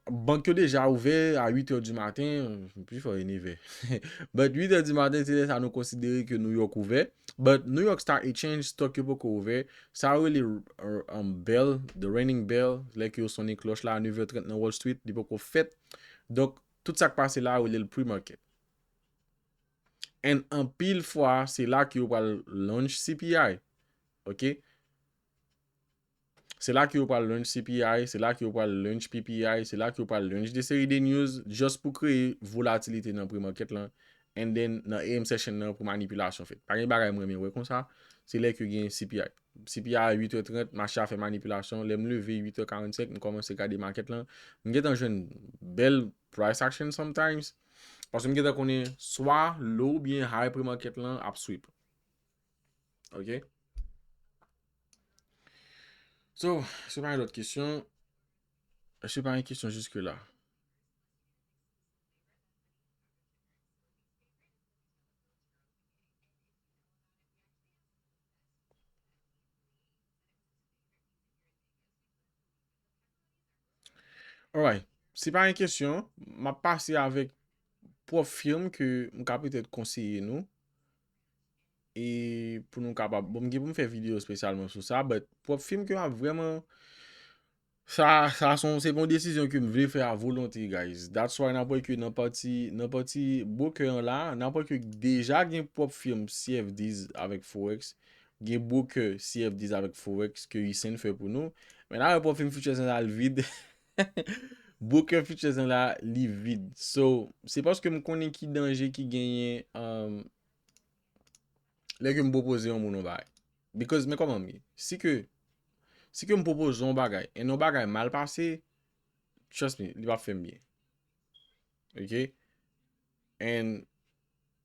bank yo deja ouvè a uit è di maten, pifò e nèf è. But uit è di maten, se lè sa nou konsidere ke New York ouvè. But New York Stock Exchange, stock yo poko ouvè. Sa yo rele, uh, um, bell, the ringing bell, lè ke yo sonnen klòch la a nèf è trant nan Wall Street, li poko fèt. Donk, tout sa k pase la, yo rele l pre-market. And anpil fwa, se la ke yo pral launch C P I. Ok? Se la ke yo pral launch C P I, se la ke yo pral launch P P I, se la ke yo pral launch de seri de news just pou kreye volatilite nan pre-market lan. And then, nan A M session nan pou manipilasyon fèt. Pa gen bagay mwen renmen wè konsa, se lè ke gen C P I. C P I uit è trant, mache a fè manipilasyon. Lè m leve uit è karannsenk, m kòmanse gade makèt lan. M gentan jwenn bèl price action sometimes. Paske m gentan konnen swa low oubyen high pre-market lan ap sweep. Ok? So, si pa gen lòt kesyon, èske pa gen kesyon jiske la? Alright. Si pa gen kesyon, m ap pase avèk pwòp firm ke m ka petèt konseye nou. E pou nou kapab, bon, m gen pou m fè videyo espesyalman sou sa, but pwòp firm ke m ap vrèman, sa, sa se yon, se pa yon desizyon ke m vle fè a volonte, guys. That's why n ap wè ke nan pati, nan pati broker an la, n ap wè ke deja gen pwòp firm C F Ds avèk Forex, gen broker C F Ds avèk Forex ke Ysen fè pou nou. Men n ap wè pwòp firm futures an la, l vid. Broker futures an la, li vid. So, se paske m konnen ki danje ki genyen, um, lè ke m pwopoze yon moun yon bagay. Because, men kòman m ye? Si ke, si ke m pwopoze yon bagay, e yon bagay mal pase, trust me, li p ap fè m byen. Ok? And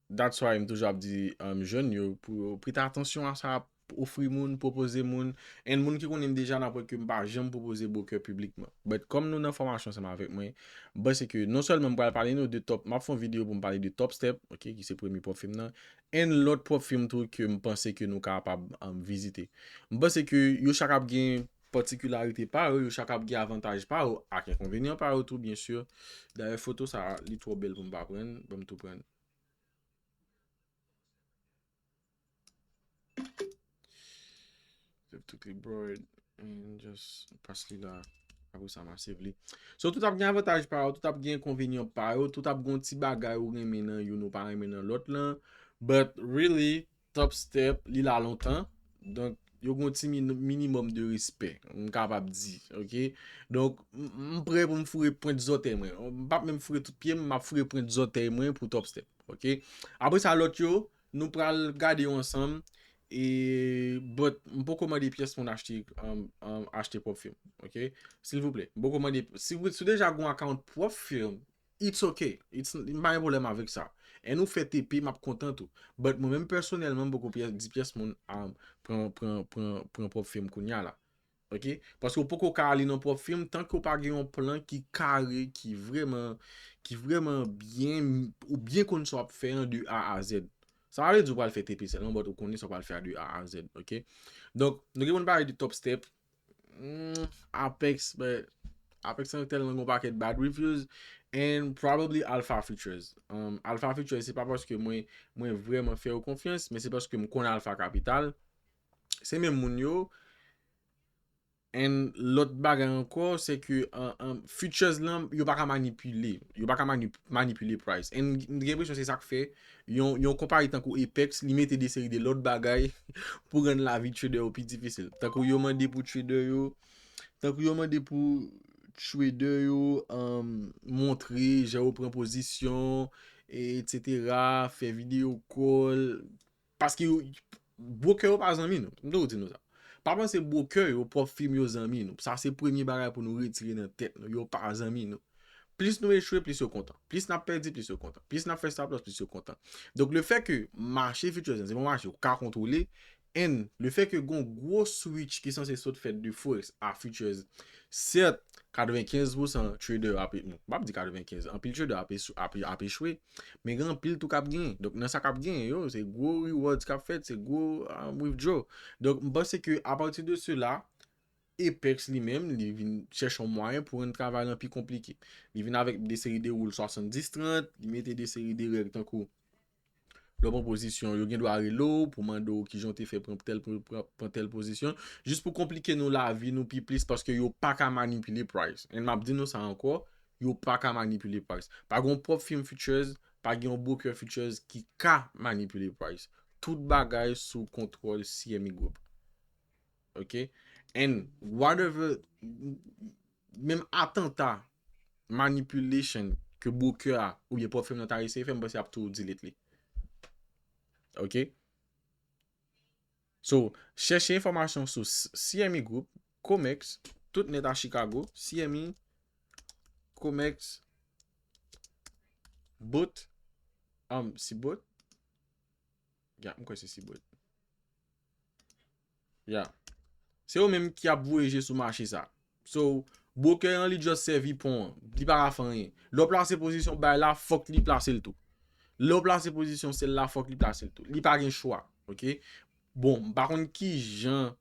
that's why m toujou ap di, um, jèn yo pou yo prete atansyon a sa y ap ofri moun, pwopoze moun. And moun ki konnen m deja, n ap wè ke m pa janm pwopoze broker piblikman. But kòm nou nan fòmasyon ansanm avèk mwen, m panse ke non sèlman m pral pale nou de top, m ap fè yon videyo pou m pale de Top Step, ok, ki se premye pwòp firm nan, and lòt pwòp firm tou ke m panse ke nou kapab, um, vizite. M panse ke yo chak ap gen patikilarite pa yo, yo chak ap gen avantaj pa yo, ak enkonvenyan pa yo tou, byen si. Dayè, foto sa a, li twò bèl pou m pa pran, ban m tou pran. Save to clipboard and just pas li la. Apre sa, m a save li. So, tout ap gen avantaj pa yo, tout ap gen enkonvenyan pa yo, tout ap gen yon ti bagay ou renmen nan youn ou pa renmen nan lòt lan. But really, Top Step, li la lontan. Donk, yo gen yon ti mini- minimòm de respè, m kapab di, ok? Donk, m m prè pou m foure pwent zòtèy mwen. M p ap menm foure tout pye m, m ap foure pwent zòtèy mwen pou Top Step, ok? Apre sa, lòt yo, nou pral gade yo ansanm, e, but m poko mande pyès moun achte, um, um, achte pwòp fim, ok? Silvouplè, m poko mande, si w, si w deja gen yon account pwòp fim, it's ok. It's, m pa gen pwoblèm avèk sa. E nou fè T P, m ap kontan tou. But mwen menm pèsonèlman, m poko pyès, di pyès moun, um, pran, pran, pran, pran pwòp fim kounye a la. Ok? Paske w poko ka ale nan pwòp fim tanke w pa gen yon plan ki kare, ki vrèman, ki vrèman byen, ou byen konn sa w ap fè an de A a Z. Sa pa vle di w pral fè T P sèlman, but ou konnen sa w pral fè a de A a Z, ok? Donk, nou gen pou n pale de Top Step, mm, Apex, but Apex an tèlman gen yon pakèt bad reviews, and probably Alpha Futures. Um, Alpha Futures, se pa paske mwen, mwen vrèman fè yo konfyans, men se paske m konn Alpha Capital. Se menm moun yo, And lòt bagay ankò, se ke, uh, um, futures lan, yo pa ka manipile. Yo pa ka mani- manipile price. And m gen enpresyon se sa k fè yon, yon konpayi tankou Apex, li mete de seri de lòt bagay pou rann lavi trader yo pi difisil. Tankou yo mande pou trader yo, tankou yo mande pou trader yo, um, montre jan yo pran pozisyon, etsetera, fè video call, paske yo, broker yo pa zanmi nou. M toujou di nou sa. Pa panse broker yo, pwòp fim yo zanmi nou. Sa se premye bagay pou nou retire nan tèt nou. Yo pa zanmi nou. Plis nou echwe, plis yo kontan. Plis n ap pèdi, plis yo kontan. Plis n ap fè stop loss, plis yo kontan. Donk, le fè ke mache futures lan, se yon mache ou ka kontwole, and le fè ke gon gwo switch ki sanse sot fèt de Forex a futures, sèt, katrevenkenz pousan trader ap, bon, m p ap di katrevenkenz, anpil trader ap, ap, ap echwe, men gen anpil tou k ap genyen. Donk, nan sa k ap genyen yo, se gwo rewards k ap fèt, se gwo, um, withdraw. Donk, m panse ke apati de sela, Apex li menm, li vin chèche yon mwayen pou rann travay lan pi konplike. Li vin avèk de seri de rule swasanndis trant, li mete de seri de règ tankou lè w pran pozisyon, yo gen dwa rele w pou mande w kijan w te fè pran tèl, pran, pran tèl pozisyon, jis pou konplike nou lavi nou pi plis paske yo pa ka manipile price. And m ap di nou sa ankò, yo pa ka manipile price. Pa gen yon pwòp fim futures, pa gen yon broker futures ki ka manipile price. Tout bagay sou kontwòl C M E Group. Ok? And whatever, menm atanta, manipulation ke broker a oubyen pwòp fim nan ta eseye fè, m panse y ap tou delete li. Ok? So, chèche enfòmasyon sou C M E Group, Comex, tout nèt a Chicago, C M E, Comex, Bot, um, si Bot, Ya, m kwè se Seaboard. Ya. Se yo menm ki ap voye je sou mache sa. So, broker an li just sèvi pon an. Li pa ka fè anyen. Lè w plase pozisyon bay la, fòk li plase l tou. Lè w plase pozisyon sèl la, fòk li plase l tou. Li pa gen chwa. Ok? Bon, m pa konn kijan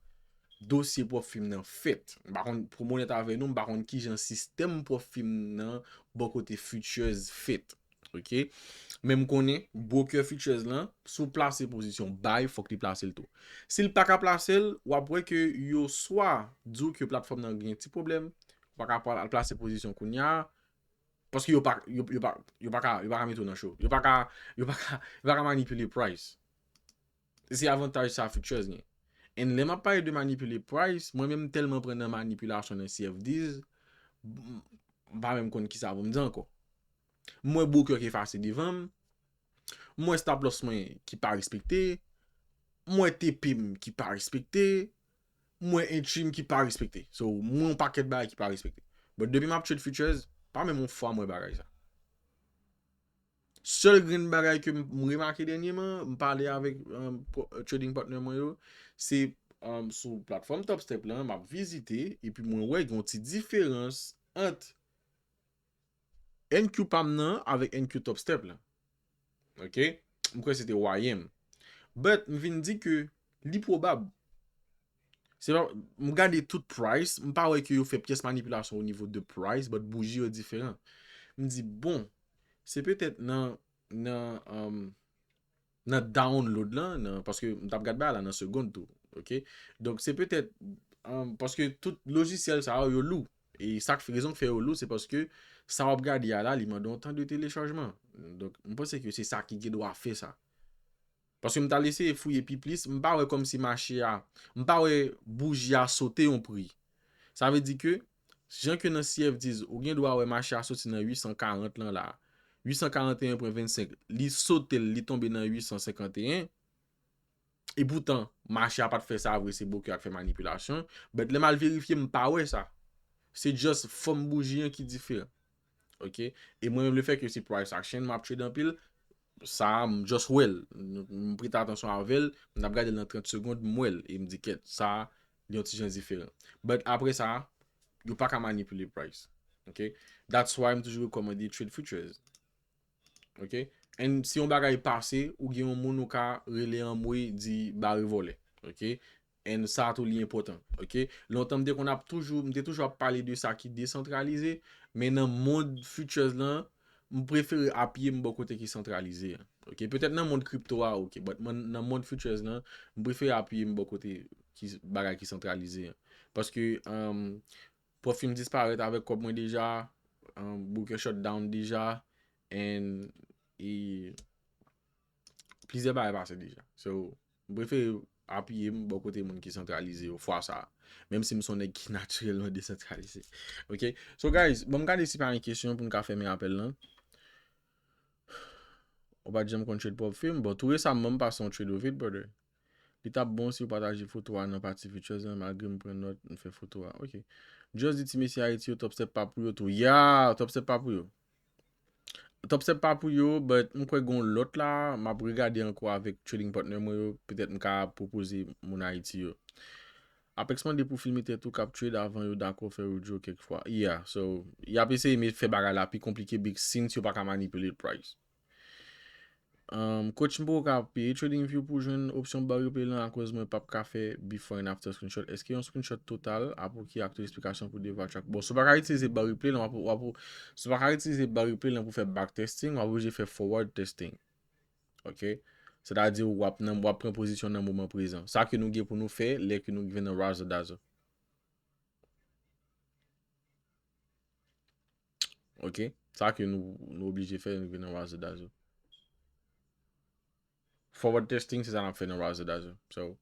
dosye pwòp fim nan fèt. M pa konn, pou m onèt avè nou, m pa konn kijan sistèm pwòp fim nan bò kote futures fèt. Ok? Men m konnen broker futures lan, si w plase pozisyon bay, fòk li plase l tou. Si l pa ka plase l, w ap wè ke yo swa di w ke platfòm nan gen ti pwoblèm, ou pa ka pral al plase pozisyon kounye a, paske yo pa, yo, yo pa, yo pa ka, yo pa ka mete w nan cho. Yo pa ka, yo pa ka, yo pa ka manipile price. Se avantaj sa futures gen. And lè m ap pale de manipile price, mwen menm m tèlman pran nan manipilasyon nan C F Ds, m, m pa menm konn kisa pou m di ankò. M wè broker ki efase devan m, m wè stop loss mwen ki pa respekte, m wè T P m ki pa respekte, m wè entry m ki pa respekte. So, m wè yon pakèt bagay ki pa respekte. But depi m ap trade futures, pa menm yon fwa m wè bagay sa. Sèl grenn bagay ke m, m remake dènyèman, m pale avèk, um, po-, trading partner mwen yo, se, um, sou platfòm Top Step lan, m ap vizite, epi mwen wè gen yon ti diferans ant N Q pa m nan avèk N Q Top Step lan. Ok? M kwè se te Y M. But, m vin di ke li pwobab. Se pa, m gade tout price, m pa wè ke yo fè pyès manipilasyon o nivo de price, but bouji yo diferan. M di, bon, se petèt nan, nan, um, nan download lan, nan, paske m t ap gad bagay la nan segond tou, ok? Donk, se petèt, um, paske tout lojisyèl sa yo, yo lou. E sa k fè, rezon k fè yo lou, se paske sa w ap gade a la, li mande yon tan de telechajman. Donk, m panse ke se sa ki gen dwa fè sa. Paske m t al eseye fouye pi plis, m pa wè kòmsi mache a, m pa wè bouji a sote yon pri. Sa vle di ke, jan ke nan C F dis, ou gen dwa wè mache a soti nan uit san karant lan la. Uit san karant e en pwen vennsenk, li sote l, li tonbe nan uit san senkant e en. E poutan, mache a pa t fè sa vre, se broker a k fè manipilasyon. But lè m al verifye, m pa wè sa. Se just fòm bouji an ki diferan. Ok? E mwen menm, le fè ke se price action, m ap trade anpil, sa a, m just wè l. M prete atansyon avè l, m ap gade l nan trant segonn, m wè l, e m di, kèt, sa a, li yon ti jan diferan. But apre sa, yo pa ka manipile price. Ok? That's why m toujou rekòmande trade futures. Ok? And si yon bagay pase, ou gen yon moun ou ka rele anmwe, di bare vòlè. Ok? And sa tou li enpòtan. Ok? Lontan m te konn ap toujou, m te toujou ap pale de sa ki desantralize, men nan mond futures lan, m prefere apiye m bò kote ki santralize an. Ok? Petèt nan mond kripto a, ok, but mwen, nan mond futures lan, m prefere apiye m bò kote ki, bagay ki santralize an. Paske, um, pwòfi m disparèt avèk kòb mwen deja, um, broker shut down deja, and e plizyè bagay pase deja. So, m prefere apiye m bò kote moun ki santralize yo fwa sa a. Menm si m se yon nèg ki natirèlman desantralize. Ok? So, guys, bon, m gade si pa gen kesyon pou n ka fèmen apèl lan. Ou pa t janm konn trade pwòp fi m? Bon, tou resaman, m pase yon trade ou vit, brother. Li t ap bon si w pataje foto a nan pati futures lan, malgre m pran nòt, m fè foto a. Ok. Just di ti mesye Ayiti yo, Top Step pa pou yo tou. Ya, Top Step pa pou yo. Top Step pa pou yo, but m kwè gon lòt la, m ap regade ankò avèk trading partner mwen yo, petèt m ka pwopoze moun Ayiti yo. Apex mande pou filme tèt ou k ap trade avan yo dakò fè withdraw kèk fwa. Yeah, so, y ap eseye met fè bagay la pi konplike big since yo pa ka manipulate price. Um, coach, m poko ka peye TradingView pou jwenn opsyon bar replay lan akoz mwen p ap ka fè before and after screenshot. Èske yon screenshot total ap oke ak tout esplikasyon pou devwa track? Bon, si w pa ka itilize bar replay lan, w ap, w ap, si w pa ka itilize bar replay lan pou fè back testing, w ap oblije fè forward testing. Ok? Sètadi w ap nan, w ap pran pozisyon nan moman prezan. Sa ke nou gen pou nou fè lè ke nou rive nan Razzle Dazzle. Ok? Sa ke nou, nou oblije fè, nou vin nan Razzle Dazzle. Forward testing, se sa n ap fè nan Razzle Dazzle. So,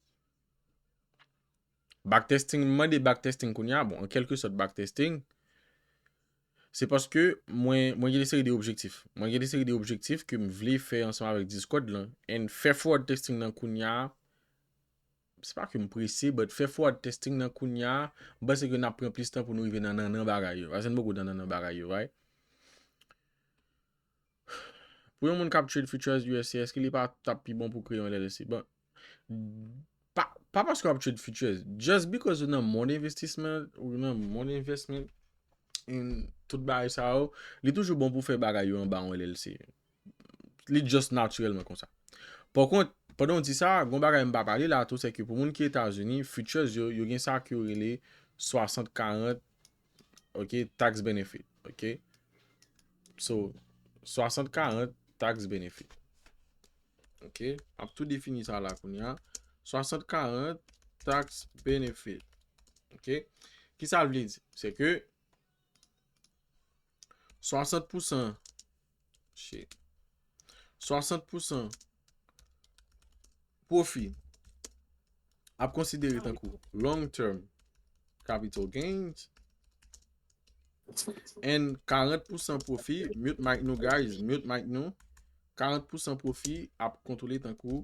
back testing, m mande back testing kounye a. Bon, an kèlke sòt back testing, se paske mwen, mwen gen de seri de objektif. Mwen gen de seri de objektif ke m vle fè ansanm avèk Discord lan. And fè forward testing nan kounye a, se pa ke m prese, but fè forward testing nan kounye a, m panse ke n ap pran plis tan pou nou rive nan nannan bagay yo. Paske n poko nan nannan bagay yo, right? Pou yon moun k ap trade futures U S C, èske li pa t ap pi bon pou kreye yon L L C? Bon, pa, pa paske w ap trade futures. Just because ou nan mond envestisman, ou nan mond investment, and tout bagay sa yo, li toujou bon pou fè bagay yo anba yon L L C. Li just natirèlman konsa. Pakont, pandan w di sa, gon bagay m pa pale la tou, se ke pou moun ki Etazini, futures yo, yo gen sa ke yo rele swasant karant, ok, tax benefit, ok? So, swasant karant tax benefit. Ok? M ap tou defini sa la kounye a. Swasant karant tax benefit. Ok? Ki sa l vle di? Se ke swasant pousan, shit. Swasant pousan pwofi ap konsidere tankou long term capital gains, and karant pousan pwofi, mute mic nou, guys, mute mic nou, karant pousan pwofi ap kontwole tankou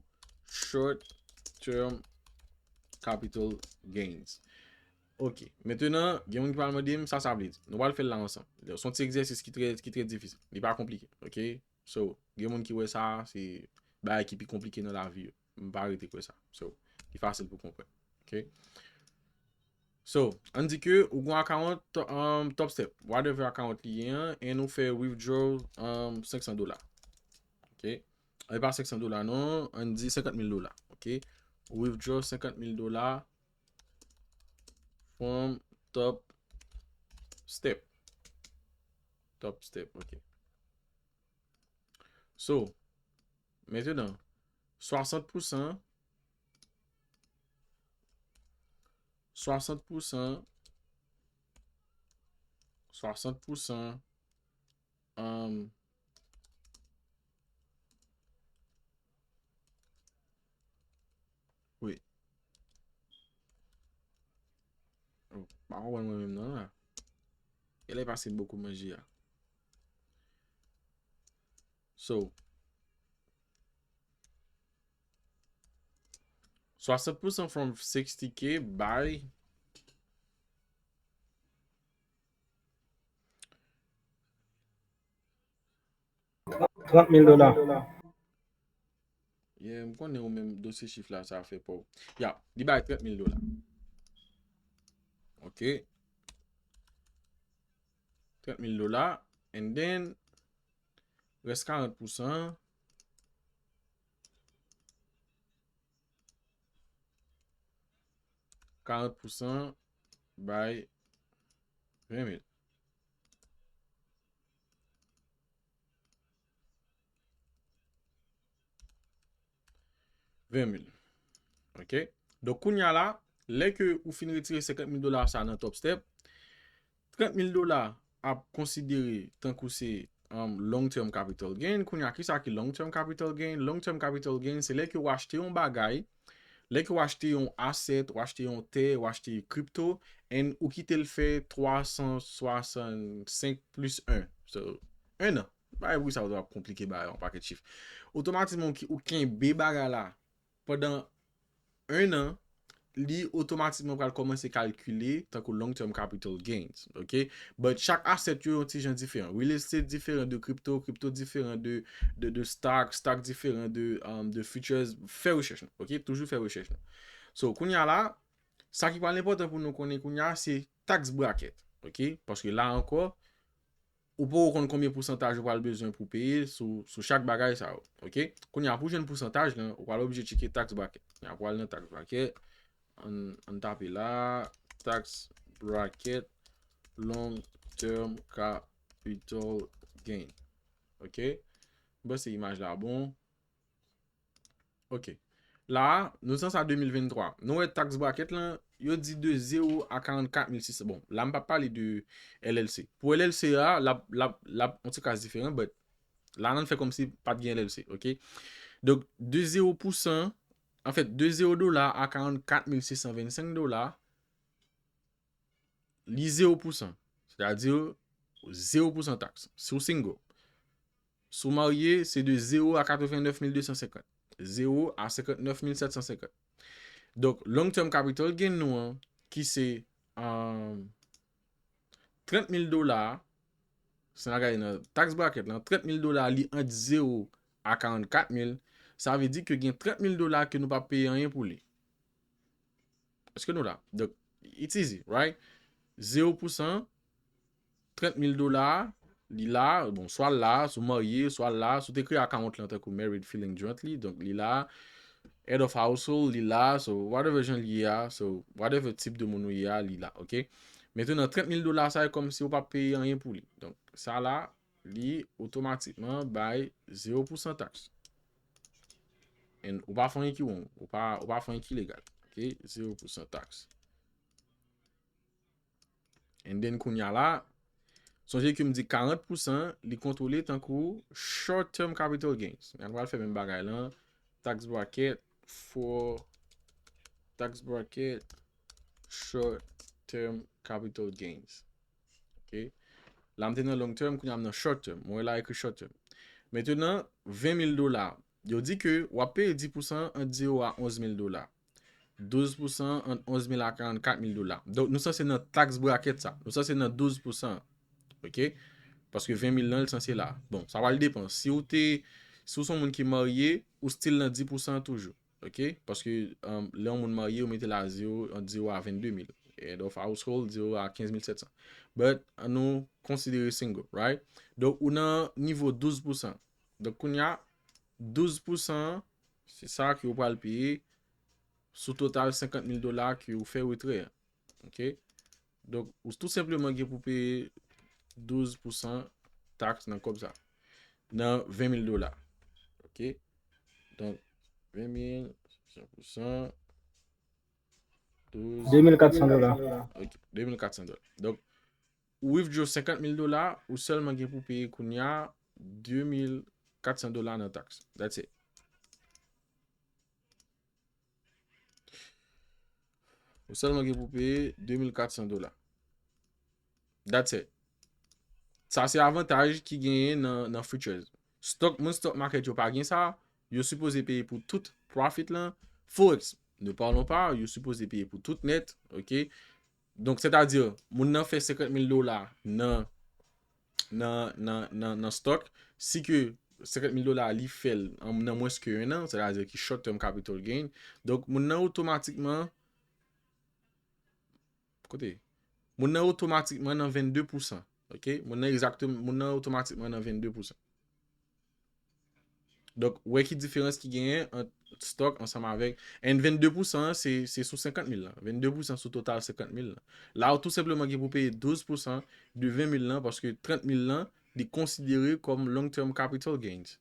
short term capital gains. Ok, mentenan, gen moun ki pral mande m sa sa vle di. Nou pral fè l la ansanm. Se yon ti egzèsis ki trè, ki trè difisil. Li pa konplike, ok? So, gen moun ki wè sa, se bagay ki pi konplike nan lavi yo. M pa rete kwè sa. So, li fasil pou konprann. Ok? So, ann di ke ou gon account, um, Top Step, whatever account li ye an, and ou fè withdraw, um, senk san dola. Ok? E pa senk san dola non, ann di senkant mil dola. Ok? Withdraw senkant mil dola from Top Step. Top Step, ok. So, mentenan, swasant pousan, swasant pousan, swasant pousan, um, pa konprann mwen menm non la. E lè pase bokou manje a. So, swasann pou san from sixty K bay trant mil dola. Yeah, m konnen ou menm dosye chif la sa fè pa w. Ya, li bay trant mil dola. Ok. Trant mil dola. And then, rès karant pou san. Karant pou san bay ven mil. Ven mil. Ok. Donk, kounye a la, lè ke ou fin retire senkant mil dola sa nan Top Step, trant mil dola ap konsidere tankou se um, long term capital gain. Kounye a, kisa ki long term capital gain? Long term capital gain, se lè ke w achte yon bagay, lè ke w achte yon asset, w achte yon tè, w achte kripto, and ou kite l fè twa san swasann senk plis en. So, en an. Bagay pou sa w ap konplike bagay, yon pakèt chif. Otomatikman, ou ki- ou kenbe bagay la pandan en an, li otomatikman pral kòmanse kalkile tankou long term capital gains, ok? But chak asset yo yon ti jan diferan. Real estate diferan de crypto, crypto diferan de, de, de stock, stock diferan de, um, de futures. Fè rechèch nou, ok? Toujou fè rechèch nou. So, kounye a la, sa ki pral enpòtan pou nou konnen kounye a, se tax bracket, ok? Paske la ankò, ou poko konn konbyen pousantaj ou pral bezwen pou peye sou, sou chak bagay sa yo. Ok? Kounye a, pou jwenn pousantaj lan, ou pral oblije tcheke tax bracket. Kounye a, pou al nan tax bracket, ann, ann tape la, tax bracket, long term capital gain. Ok? M panse imaj la bon. Ok. La a, nou san sa de mil venntwa. Nou wè tax bracket lan, yo di de zewo a karannkat mil sis san. Bon, la m p ap pale de L L C. Pou L L C a, l ap, l ap, l ap yon ti kras diferan, but la nan fè kòmsi pa t gen L L C, ok? Donk, de zewo pou san, anfèt, de zewo dola a karannkat mil sis san vennsenk dola, li zewo pou san. Sètadi, zewo pou san tax. Si w single. Si w marye, se de zewo a katrevennèf mil de san senkant. Zewo a senkantnèf mil sèt san senkant. Donk, long term capital gain nou an, ki se, um, trant mil dola, si n al gade nan tax bracket lan, trant mil dola, li ant zewo a karannkat mil, sa vle di ke gen trant mil dola ke nou p ap peye anyen pou li. Èske nou la? Donk, it's easy, right? Zewo pou san, trant mil dola, li la, bon, swa l la, si w marye, swa l la, si w te kreye account lan tankou married filing jointly, donk li la, head of household, li la, so whatever jan li ye a, so whatever tip de moun ou ye a, li la, ok? Mentnan, trant mil dola sa, e kòmsi ou p ap peye anyen pou li. Donk, sa la, li otomatikman bay zewo pou san tax. And ou pa fè anyen ki wrong, ou pa, ou pa fè anyen ki legal. Ok, zewo pou san tax. And then kounye a la, sonje ke m di karant pou san, li kontwole tankou short term capital gains. N pral fè menm bagay lan, tax bracket for tax bracket short term capital gains. Ok. La, m te nan long term, kounye a m nan short term. Mwen wè la ekri short term. Mentnan, ven mil dola. Yo di ke w ap peye dis pou san ant zewo a onz mil dola. Douz pou san ant onz mil a karannkat mil dola. Donk, nou sanse nan tax bracket sa. Nou sanse nan douz pou san. Ok? Paske ven mil lan, li sanse la. Bon, sa pral depan. Si w te, si w se yon moun ki marye, ou still nan dis pou san toujou. Ok? Paske, um, lè yon moun marye, ou mete la zewo, ant zewo a vennde mil. Head of household, zewo a kenz mil sèt san. But, an nou konsidere single, right? Donk, ou nan nivo douz pou san. Donk, kounye a, douz pou san, se sa ke ou pral peye sou total senkant mil dola ke ou fè retrè a. Ok? Donk, ou tou senpleman gen pou peye douz pou san tax nan kòb sa. Nan ven mil dola. Ok? Donk, ven mil, douz pou san, douz. De mil kat san dola. Ok, de mil kat san dola. Donk, ou withdraw senkant mil dola, ou sèlman gen pou peye kounye a de mil kat san dola nan tax. That's it. Ou sèlman gen pou peye de mil kat san dola. That's it. Sa se avantaj ki genyen nan, nan futures. Stock, moun stock market yo pa gen sa, yo sipoze peye pou tout profit lan. Forex, ne parlons pas, yo sipoze peye pou tout net, ok? Donk, sètadi, moun nan fè senkant mil dola nan, nan, nan, nan, nan stock, si ke senkant mil dola li fè l an, nan mwens ke yon an, sètadi ki short term capital gain, donk moun nan otomatikman, kote? Moun nan otomatikman nan vennde pousan, ok? Moun nan egzakteman, moun nan otomatikman nan vennde pousan. Donk, wè ki diferans ki genyen ant stock ansanm avèk, and vennde pousan an, se, se sou senkant mil lan. Vennde pousan sou total senkant mil lan. La, ou tou senpleman gen pou peye douz pousan de ven mil lan, paske trant mil lan, li konsidere kòm long term capital gains.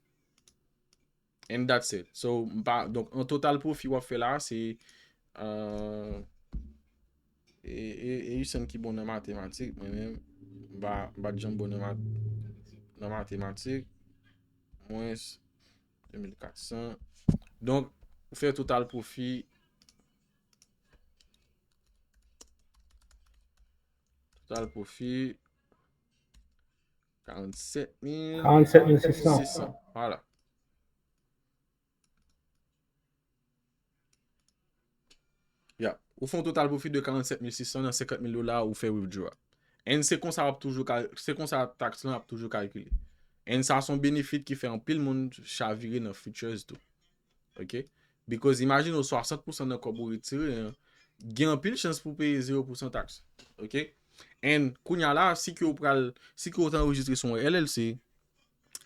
And that's it. So, m pa, donk, an total pwofi w ap fè la, se, euh, e, e, e Usain ki bon nan matematik, mwen menm, m pa, m pa t janm bon nan mat-, nan matematik, mwens de mil kat san. Donk, ou fè total pwofi, total pwofi, karannsèt mil, karannsèt mil sis san. Sis san, vwala. Ya. Ou fè yon total pwofi de karannsèt mil sis san nan senkant mil dola ou fè withdraw. And se konsa w ap toujou kal-, se konsa tax lan ap toujou kalkile. And sa se yon benefit ki fè anpil moun chavire nan futures tou. Ok? Because imagine w swasant pousan nan kòb ou retire an, gen anpil chans pou w peye zewo pousan tax. Ok? And kounye a la, si ke w pral, si ke w te anrejistre sou yon L L C,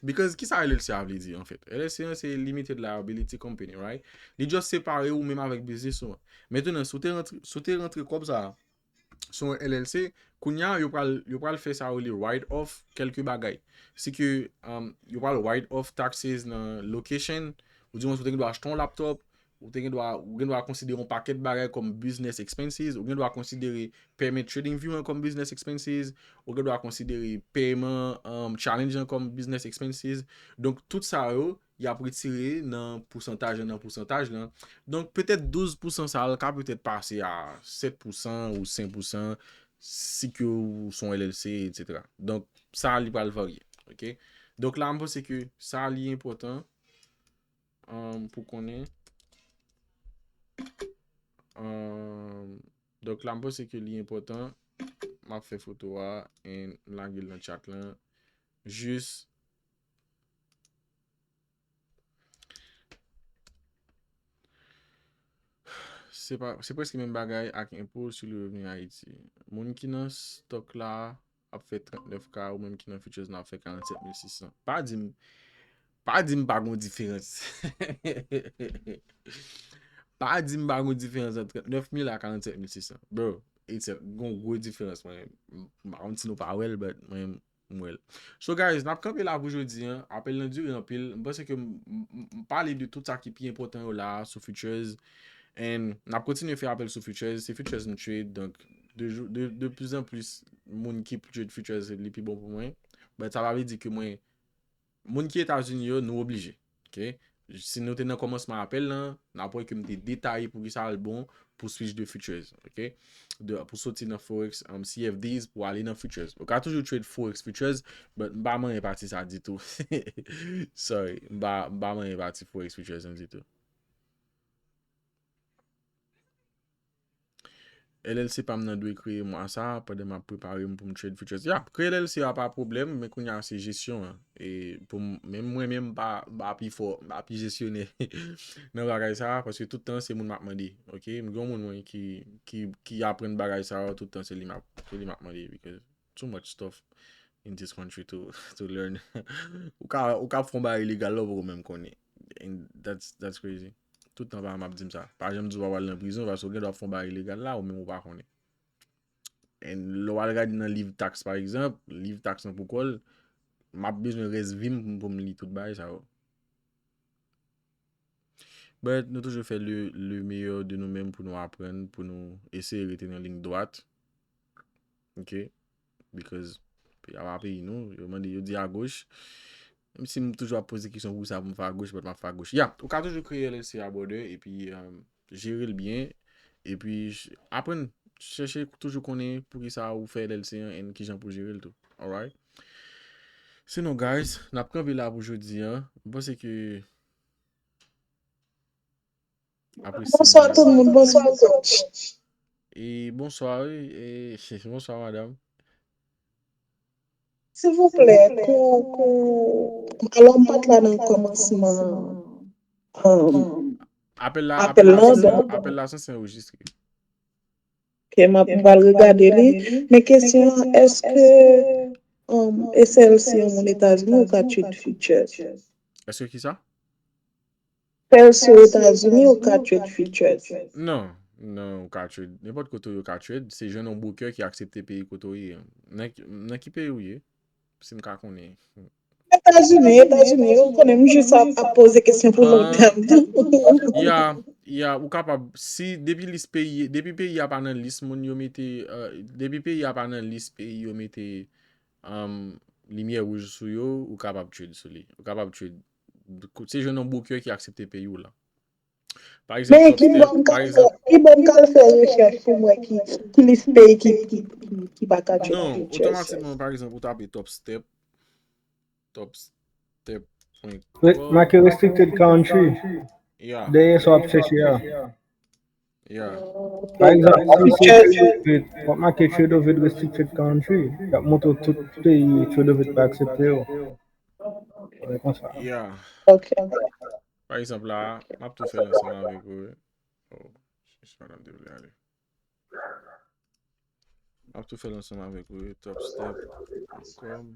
because ki sa L L C a vle di, anfèt? L L C an, se Limited Liability Company, right? Li just separe ou menm avèk biznis ou an. Mentnan, si w te rantre, si w te rantre kòb sa a sou yon L L C, kounye a, yo pral, yo pral fè sa yo rele write off kèlke bagay. Se ke, um, yo pral write off taxes nan location, ou di mwen, ou te gen dwa achte yon laptop, ou te gen dwa, ou gen dwa konsidere yon pakèt bagay kòm business expenses, ou gen dwa konsidere payment TradingView an kòm business expenses, ou gen dwa konsidere pèman, um, challenge an kòm business expenses. Donk, tout sa yo, y ap retire nan pousantaj lan, nan pousantaj lan. Donk, petèt douz pousan sa a, l ka petèt pase a sèt pousan ou senk pousan, si ke w se yon L L C, etsetera. Donk, sa a, li pral varye, ok? Donk, la, m panse ke sa a, li enpòtan, um, pou konnen. Um, donk, la, m panse ke li enpòtan. M ap fè foto a, and m lage l nan chat lan. Jis Se pa, se prèske menm bagay ak enpo sou le revenu Ayiti. Moun ki nan stock la ap fè trannèf K, ou menm ki nan futures la ap fè karannsèt mil sis san. Pa di m, pa di m pa gon diferans. Pa di m pa gon diferans ant trannèf mil a karannsèt mil sis san. Bro, it's a, gon gwo diferans, mwen. M pa konn si nou pa wè l, but mwen, m wè l. So, guys, n ap kanpe la pou jodi an. Apèl lan dire anpil. M panse ke m, m, m pale de tout sa ki pi enpòtan yo la a sou futures. And n ap kontinye fè apèl sou futures. Se futures m trade. Donk, de jou, de, de plus en plus, moun ki trade futures, li pi bon pou mwen. But sa pa vle di ke mwen, moun ki Etazini yo, nou oblije. Ok? Si nou te nan kòmansman apèl lan, n ap wè ke m te detaye poukisa l bon pou switch de futures, ok? De, pou soti nan Forex, um, C F Ds pou ale nan futures. Ou ka toujou trade Forex futures, but m pa manyen pati sa ditou. Sorry, m pa, m pa manyen pati Forex futures lan ditou. L L C pa m nan dwe kreye mwa sa a, pandan m ap prepare m pou m trade futures. Ya, kreye L L C a pa pwoblèm, men kounye a se jesyon an. E pou m, menm mwen menm, m pa, m pa pi fò, m pa pi jesyonè nan bagay sa a, paske tout tan se moun m ap mande, ok? M gen yon moun mwen ki, ki, ki aprann bagay sa yo, tout tan se li m ap, se li m ap mande, because too much stuff in this country to, to learn. Ou ka, ou ka fè yon bagay ilegal la, ou poko menm konnen. And that's, that's crazy. Tout tan paran m ap di m sa. Pa janm di w pa pral nan prizon, paske w gen dwa fè yon bagay ilegal la, ou menm ou pa konnen. And lè w al gade nan liv tax, pa egzanp, liv tax lan pou kò l, m ap bezwen rès vi m pou m li tout bagay sa yo. But nou toujou fè le, le meilleur de nou menm pou nou aprann, pou nou eseye rete nan liy dwat. Ok? Because peyi a pa peyi nou, yo mande, yo di agoch. Menm si m toujou ap poze kesyon pou sa pou m fè agoch, but m ap fè agoch. Ya, ou ka toujou kreye L L C a, brother, epi, um, jere l byen, epi j-, aprann chèche toujou konnen poukisa ou fè L L C an and kijan pou jere l tou. Alright? Sinon, guys, n ap kanpe la pou jodi a. M panse ke apre Bonswa tout moun, bonswa coach. E bonswa, wi. E, bonswa, madam. Silvouplè, kou, kou, alò m pa t la nan kòmansman, um, Apèl la, apèl apèl la, la, se, donk, apèl la se anrejistre. Ok, m ap, m pral regade li. Men kesyon an, èske, um, e sèl si yon moun Etazini ou ka trade futures? Èske ki sa? Sèl si w Etazini ou ka trade futures? Non, non, ou ka trade. Nenpòt kote ou ye ou ka trade. Se jwenn yon broker ki aksepte peyi kote ou ye. Nan, nan ki peyi ou ye? Si m ka konnen. Etazini, Etazini, ou konnen m jis ap, ap poze kesyon pou long tèm tou. Ya, ya, ou kapab, si depi lis peyi, depi peyi a pa nan lis moun yo mete, euh, depi peyi a pa nan lis peyi yo mete, um, limyè wouj sou yo, ou kapab trade sou li. Ou kapab trade. Se jwenn yon broker ki aksepte peyi w la. Pa egzanp, Men ki Topstep, bò m pa ka fè, egzanp. Ki bò m ka fè rechèch pou m wè ki, ki lis peyi ki, ki, ki, ki pa ka trade Non, futures? Otomatikman, pa egzanp, ou tape Topstep, Topstep pwen kòm. Make restricted country. Yeah. Dèyè sa w ap chèche a. Yeah. Pa egzanp, si se trade of it, w ap make trade of it restricted country. Y ap montre w tout peyi trade of it pa aksepte yo. Wè konsa. Yeah. Ok. Pa egzanp la, m ap tou fè l ansanm avèk ou. Oh, sis madanm te vle ale. M ap tou fè l ansanm avèk ou, topstep pwen kòm.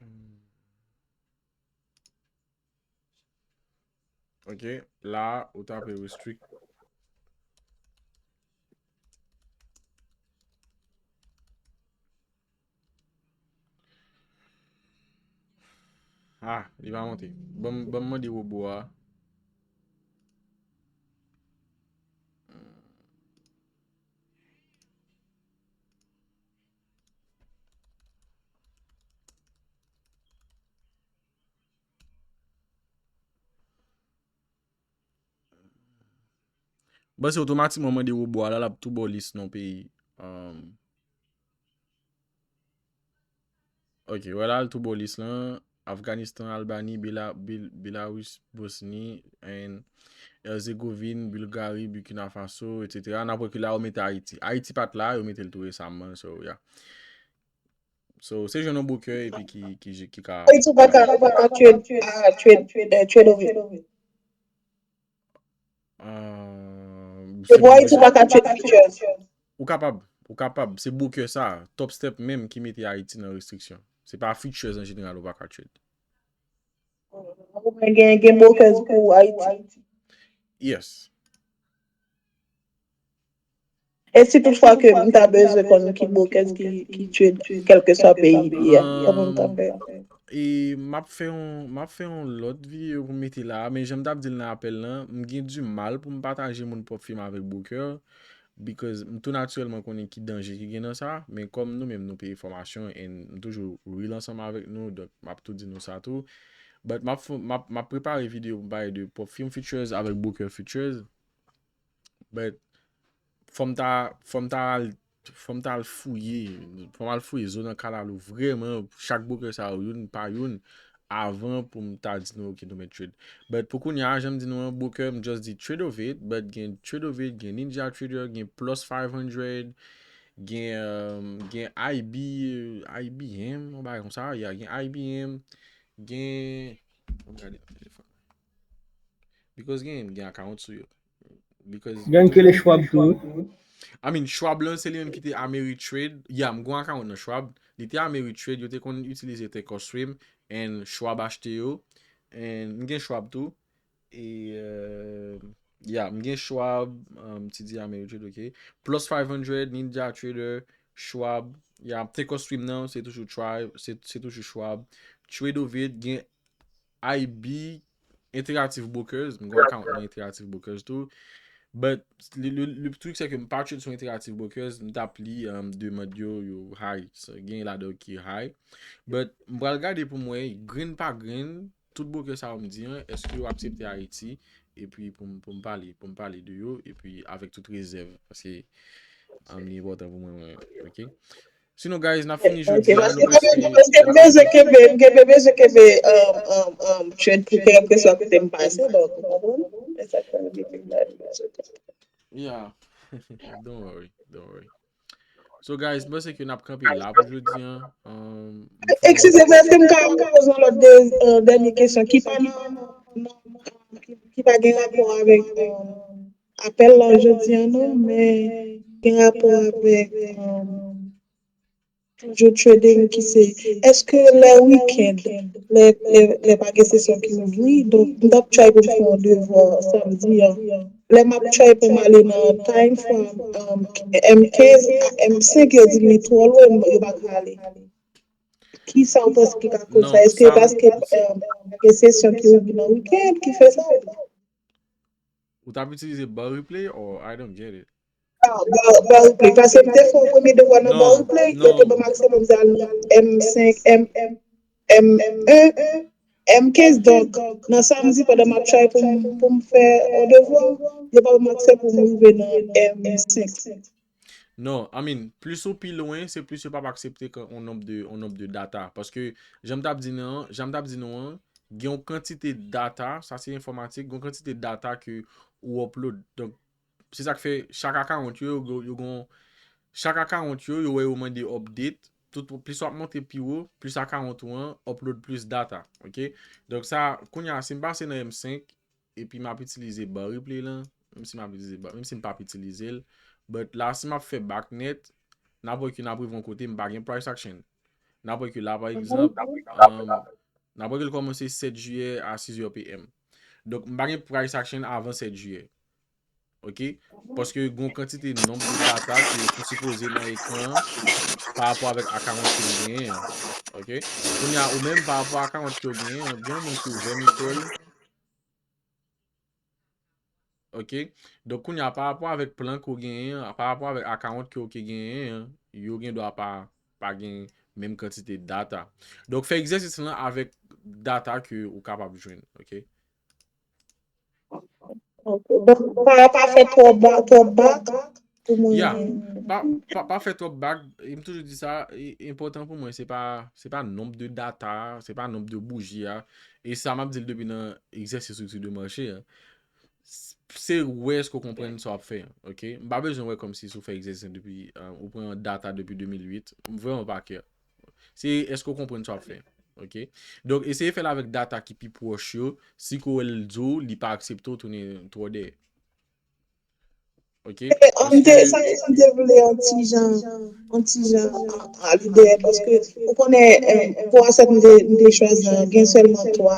Hmm. Ok, la, ou tape restrict. Ah, li pa monte. Ban m, ban m mande wobo a. Bon, se otomatikman mande wobo a la, l ap tou ba w lis non peyi. Um, ok, wè la, l tou ba w lis lan. Afganistan, Albani, Bela, Bel, Belarus, Bosni, and Herzegovin, Bulgari, Burkina Faso, et cetera. N ap wè ke la, yo mete Ayiti. Ayiti pa t la, yo mete l tou resaman, so, yeah. So, se jwenn yon broker epi ki, ki, ki ka Ayiti ou pa ka, ou pa ka trade, ah, trade, eh, trade of it. Ah, Se se pou Ayiti ou pa ka trade futures. Ou kapab, ou kapab. Se broker sa, Topstep menm ki mete Ayiti nan restriksyon. Se pa futures an jeneral ou pa ka trade. Ou gen, gen, gen brokers pou Ayiti. Yes. E si toutfwa ke m ta bezwen konn ki brokers ki, ki trade, kèlkeswa peyi li ye, kòman m ta fè? E m ap fè yon, m ap fè yon lòt videyo pou m mete la, men jan m t ap di l nan apèl lan, m gen di mal pou m pataje moun pwòp fi m avèk broker, because m tou natirèlman konnen ki danje ki gen nan sa, men kòm nou menm nou peye fòmasyon, and m toujou real ansanm avèk nou, donk m ap tou di nou sa tou. But m ap fè, m ap, m ap prepare videyo pou m pale de pwòp fi m futures avèk broker futures. But fò m ta, fò m ta al, fò m ta al fouye, fò m al fouye zo nan kalalou vrèman, chak broker sa yo, youn pa youn, avan pou m ta di nou, ok, nou mèt trade. But pou kounye a, jan m di nou an, broker, m just di trade of it, but gen trade of it, gen Ninja Trader, gen Plus five hundred, gen, um, gen I B, I B M, yon bagay konsa, yeah, gen I B M, gen, ann gade nan telefòn. Because gen, gen account sou yo. Because Gen kele Schwab tou. I mean, Schwab lan, se li menm ki te Ameritrade. Ya, m gon account nan Schwab. Li te Ameritrade, yo te konn itilize Thinkorswim, and Schwab achte yo. And m gen Schwab tou. E, euh, ya, m gen Schwab, um, ti di Ameritrade, ok. Plus five hundred, Ninja Trader, Schwab. Ya, Thinkorswim nan, se toujou Tribe, se, se toujou Schwab. Trade of it, gen I B, Interactive Brokers, m gen account nan Interactive Brokers tou. But le, le, le truc, c'est que m pa trade sou Interactive Brokers, m t ap li, um, demand yo, yo high. So, gen ladan ki high. But m pral gade pou m wè, green pa green, tout broker sa yo m di an, èske yo aksepte Ayiti? epi pou m, pou m pale, pou m pale de yo, epi avèk tout rezèv, paske um, li enpòtan pou mwen, mwen, ok? Sinon, guys, n ap fini jodi a, nou prèske... Paske m bezwen kenbe, m kenbe bezwen kenbe um, um, um, trend pou fè enpresyon kote m pase, donk, ou konprann? E sa k fè m kenbe la. Yeah. Don't worry, don't worry. So, guys, mwen se ke n ap kanpe la pou jodi an. Um, Eskize m, èske m ka poze yon lòt de, euh, dènye kesyon ki pa nan, nan, ki, ki pa gen rapò avèk euh, apèl la jodi an non, men gen rapò avèk euh, toujou trading ki se, èske lè weekend, lè, lè, lè pa gen sesyon ki ouvri, donk m t ap try pou m fè yon devwa samdi an. Lè m ap try pou m ale nan time frame um, M kenz a M senk, yo di m li twò lwen, yo pa ka ale. Ki sa w panse ki ka koz sa? Èske paske um, gen sesyon ki ouvri nan weekend ki fè sa? Ou t ap itilize bar replay or I don't get it. Ah, bar, bar replay. Paske m te fè yon premye devwa nan bar replay, yo te ban m aksè pou m te al nan M senk, M, M, M en, M kenz. Donk, nan samdi, pandan m ap try pou m, pou m fè yon devwa, yo pa ban m aksè pou m rive nan M senk. Non, I mean, plis ou pi lwen, se plis yo p ap aksepte yon nonb de, yon nonb de data. Paske, jan m t ap di nan, jan m t ap di nou an, gen yon kantite data, sa se enfòmatik, gen yon kantite data ke ou upload. Donk, se sa k fè chak account yo, yo, yo gon, chak account yo, yo wè yo mande update. Tout, plis w ap monte pi wo, plis account ou an upload plis data, ok? Donk sa, kounye a, si m pase nan M senk, epi m ap itilize bar replay lan, menm si m ap itilize bar, menm si m p ap itilize l, but la, si m ap fè back net, n ap wè ke n ap rive yon kote, m pa gen price action. N ap wè ke la, pa egzanp, um, n ap wè ke l kòmanse sèt jiyè a sis è P M. Donk, m pa gen price action avan sèt jiyè. Ok? Paske gon kantite nonb de data ki, ki sipoze nan ekran an pa rapò avèk account ke m genyen an. Ok? Kounye a, ou menm pa rapò a account ke w genyen an, gen yon moun ki ouvè mikwo l. Ok? Donk, kounye a, pa rapò avèk plan ke w genyen an, pa rapò avèk account ke w ke genyen an, yo gen dwa pa, pa gen menm kantite data. Donk, fè egzèsis lan avèk data ke ou kapab jwenn. Ok? Ok. Donk, pa, pa fè twòp ba, twòp bak pou mwen. Ya, pa, pa, pa fè twòp bak. E m toujou di sa, e, enpòtan pou mwen, se pa, se pa nonb de data, se pa nonb de bouji a. E sa m ap di l depi nan egzèsis strikti de mache a. S- Se wè èske w konprann sa w ap fè an, ok? M pa bezwen wè kòmsi si w fè egzèsis depi, uh, ou pran data depi de mil uit. M vrèman pa care. Se èske w konprann sa w ap fè an, ok? Donk, eseye fè l avèk data ki pi pwòch yo. Si ke w wè l di w li pa aksepte w, tounen twò dèyè. Ok? M te, sa m te vle yon ti jan, yon ti jan a lide, paske ou konnen, eh, pou asèt m te, m te chwazi an, gen sèlman twa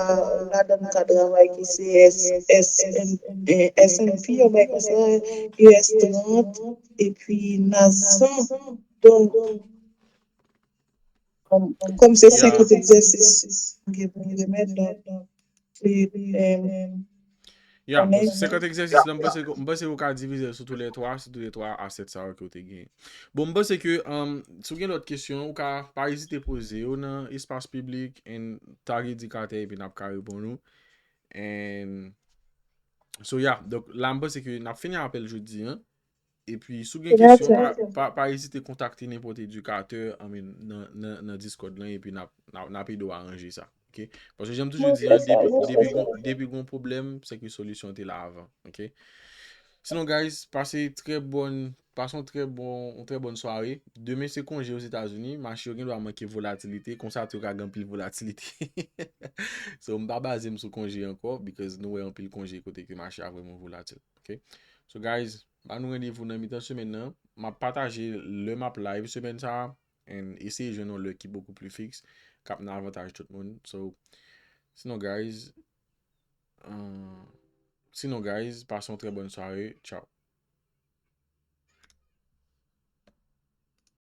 ladan m ka travay ki se S, S, S and P, yon bagay konsa, U S trant, epi Nas san. Donk, kòm, kòm se senkant egzèsis m gen pou m remèt, donk, se, eh, Ya, bon, senkant egzèsis la, m panse ke, m panse ke w ka divize l sou tou lè twa, sou tou lè twa asèt sa yo ke w te genyen. Bon, m panse ke, um, si w gen lòt kesyon, ou ka pa ezite poze yo nan espas piblik, and tag edikatè, epi n ap ka reponn ou. And, so, yeah, donk, la, m panse ke n ap fini apèl jodi an. Epi, si w gen kesyon, pa, pa, pa ezite kontakte nenpòt edikatè, I mean, nan, nan, nan Discord lan, epi n ap, n ap, n ap ede w aranje sa. Ok? Paske jan m toujou di an, depi, depi gon, depi gon pwoblèm, se ke solisyon te la avan. Ok? Sinon, guys, pase trè bòn, pase yon trè bon, yon trè bòn sware. Demen se konje Ozetazini, mache yo gen dwa manke volatilite, konsa tou ka gen anpil volatilite. So, m pa baze m sou konje ankò, because nou wè anpil konje kote ke mache a vrèman volatil. Ok? So, guys, ba nou randevou nan mitan semèn nan. M ap pataje lè m ap live semèn sa a, and eseye jwenn yon lè ki bokou pli fiks, k ap nan avantaj tout moun. So, sinon, guys, uh, sinon, guys, pase yon trè bòn sware. Ciao.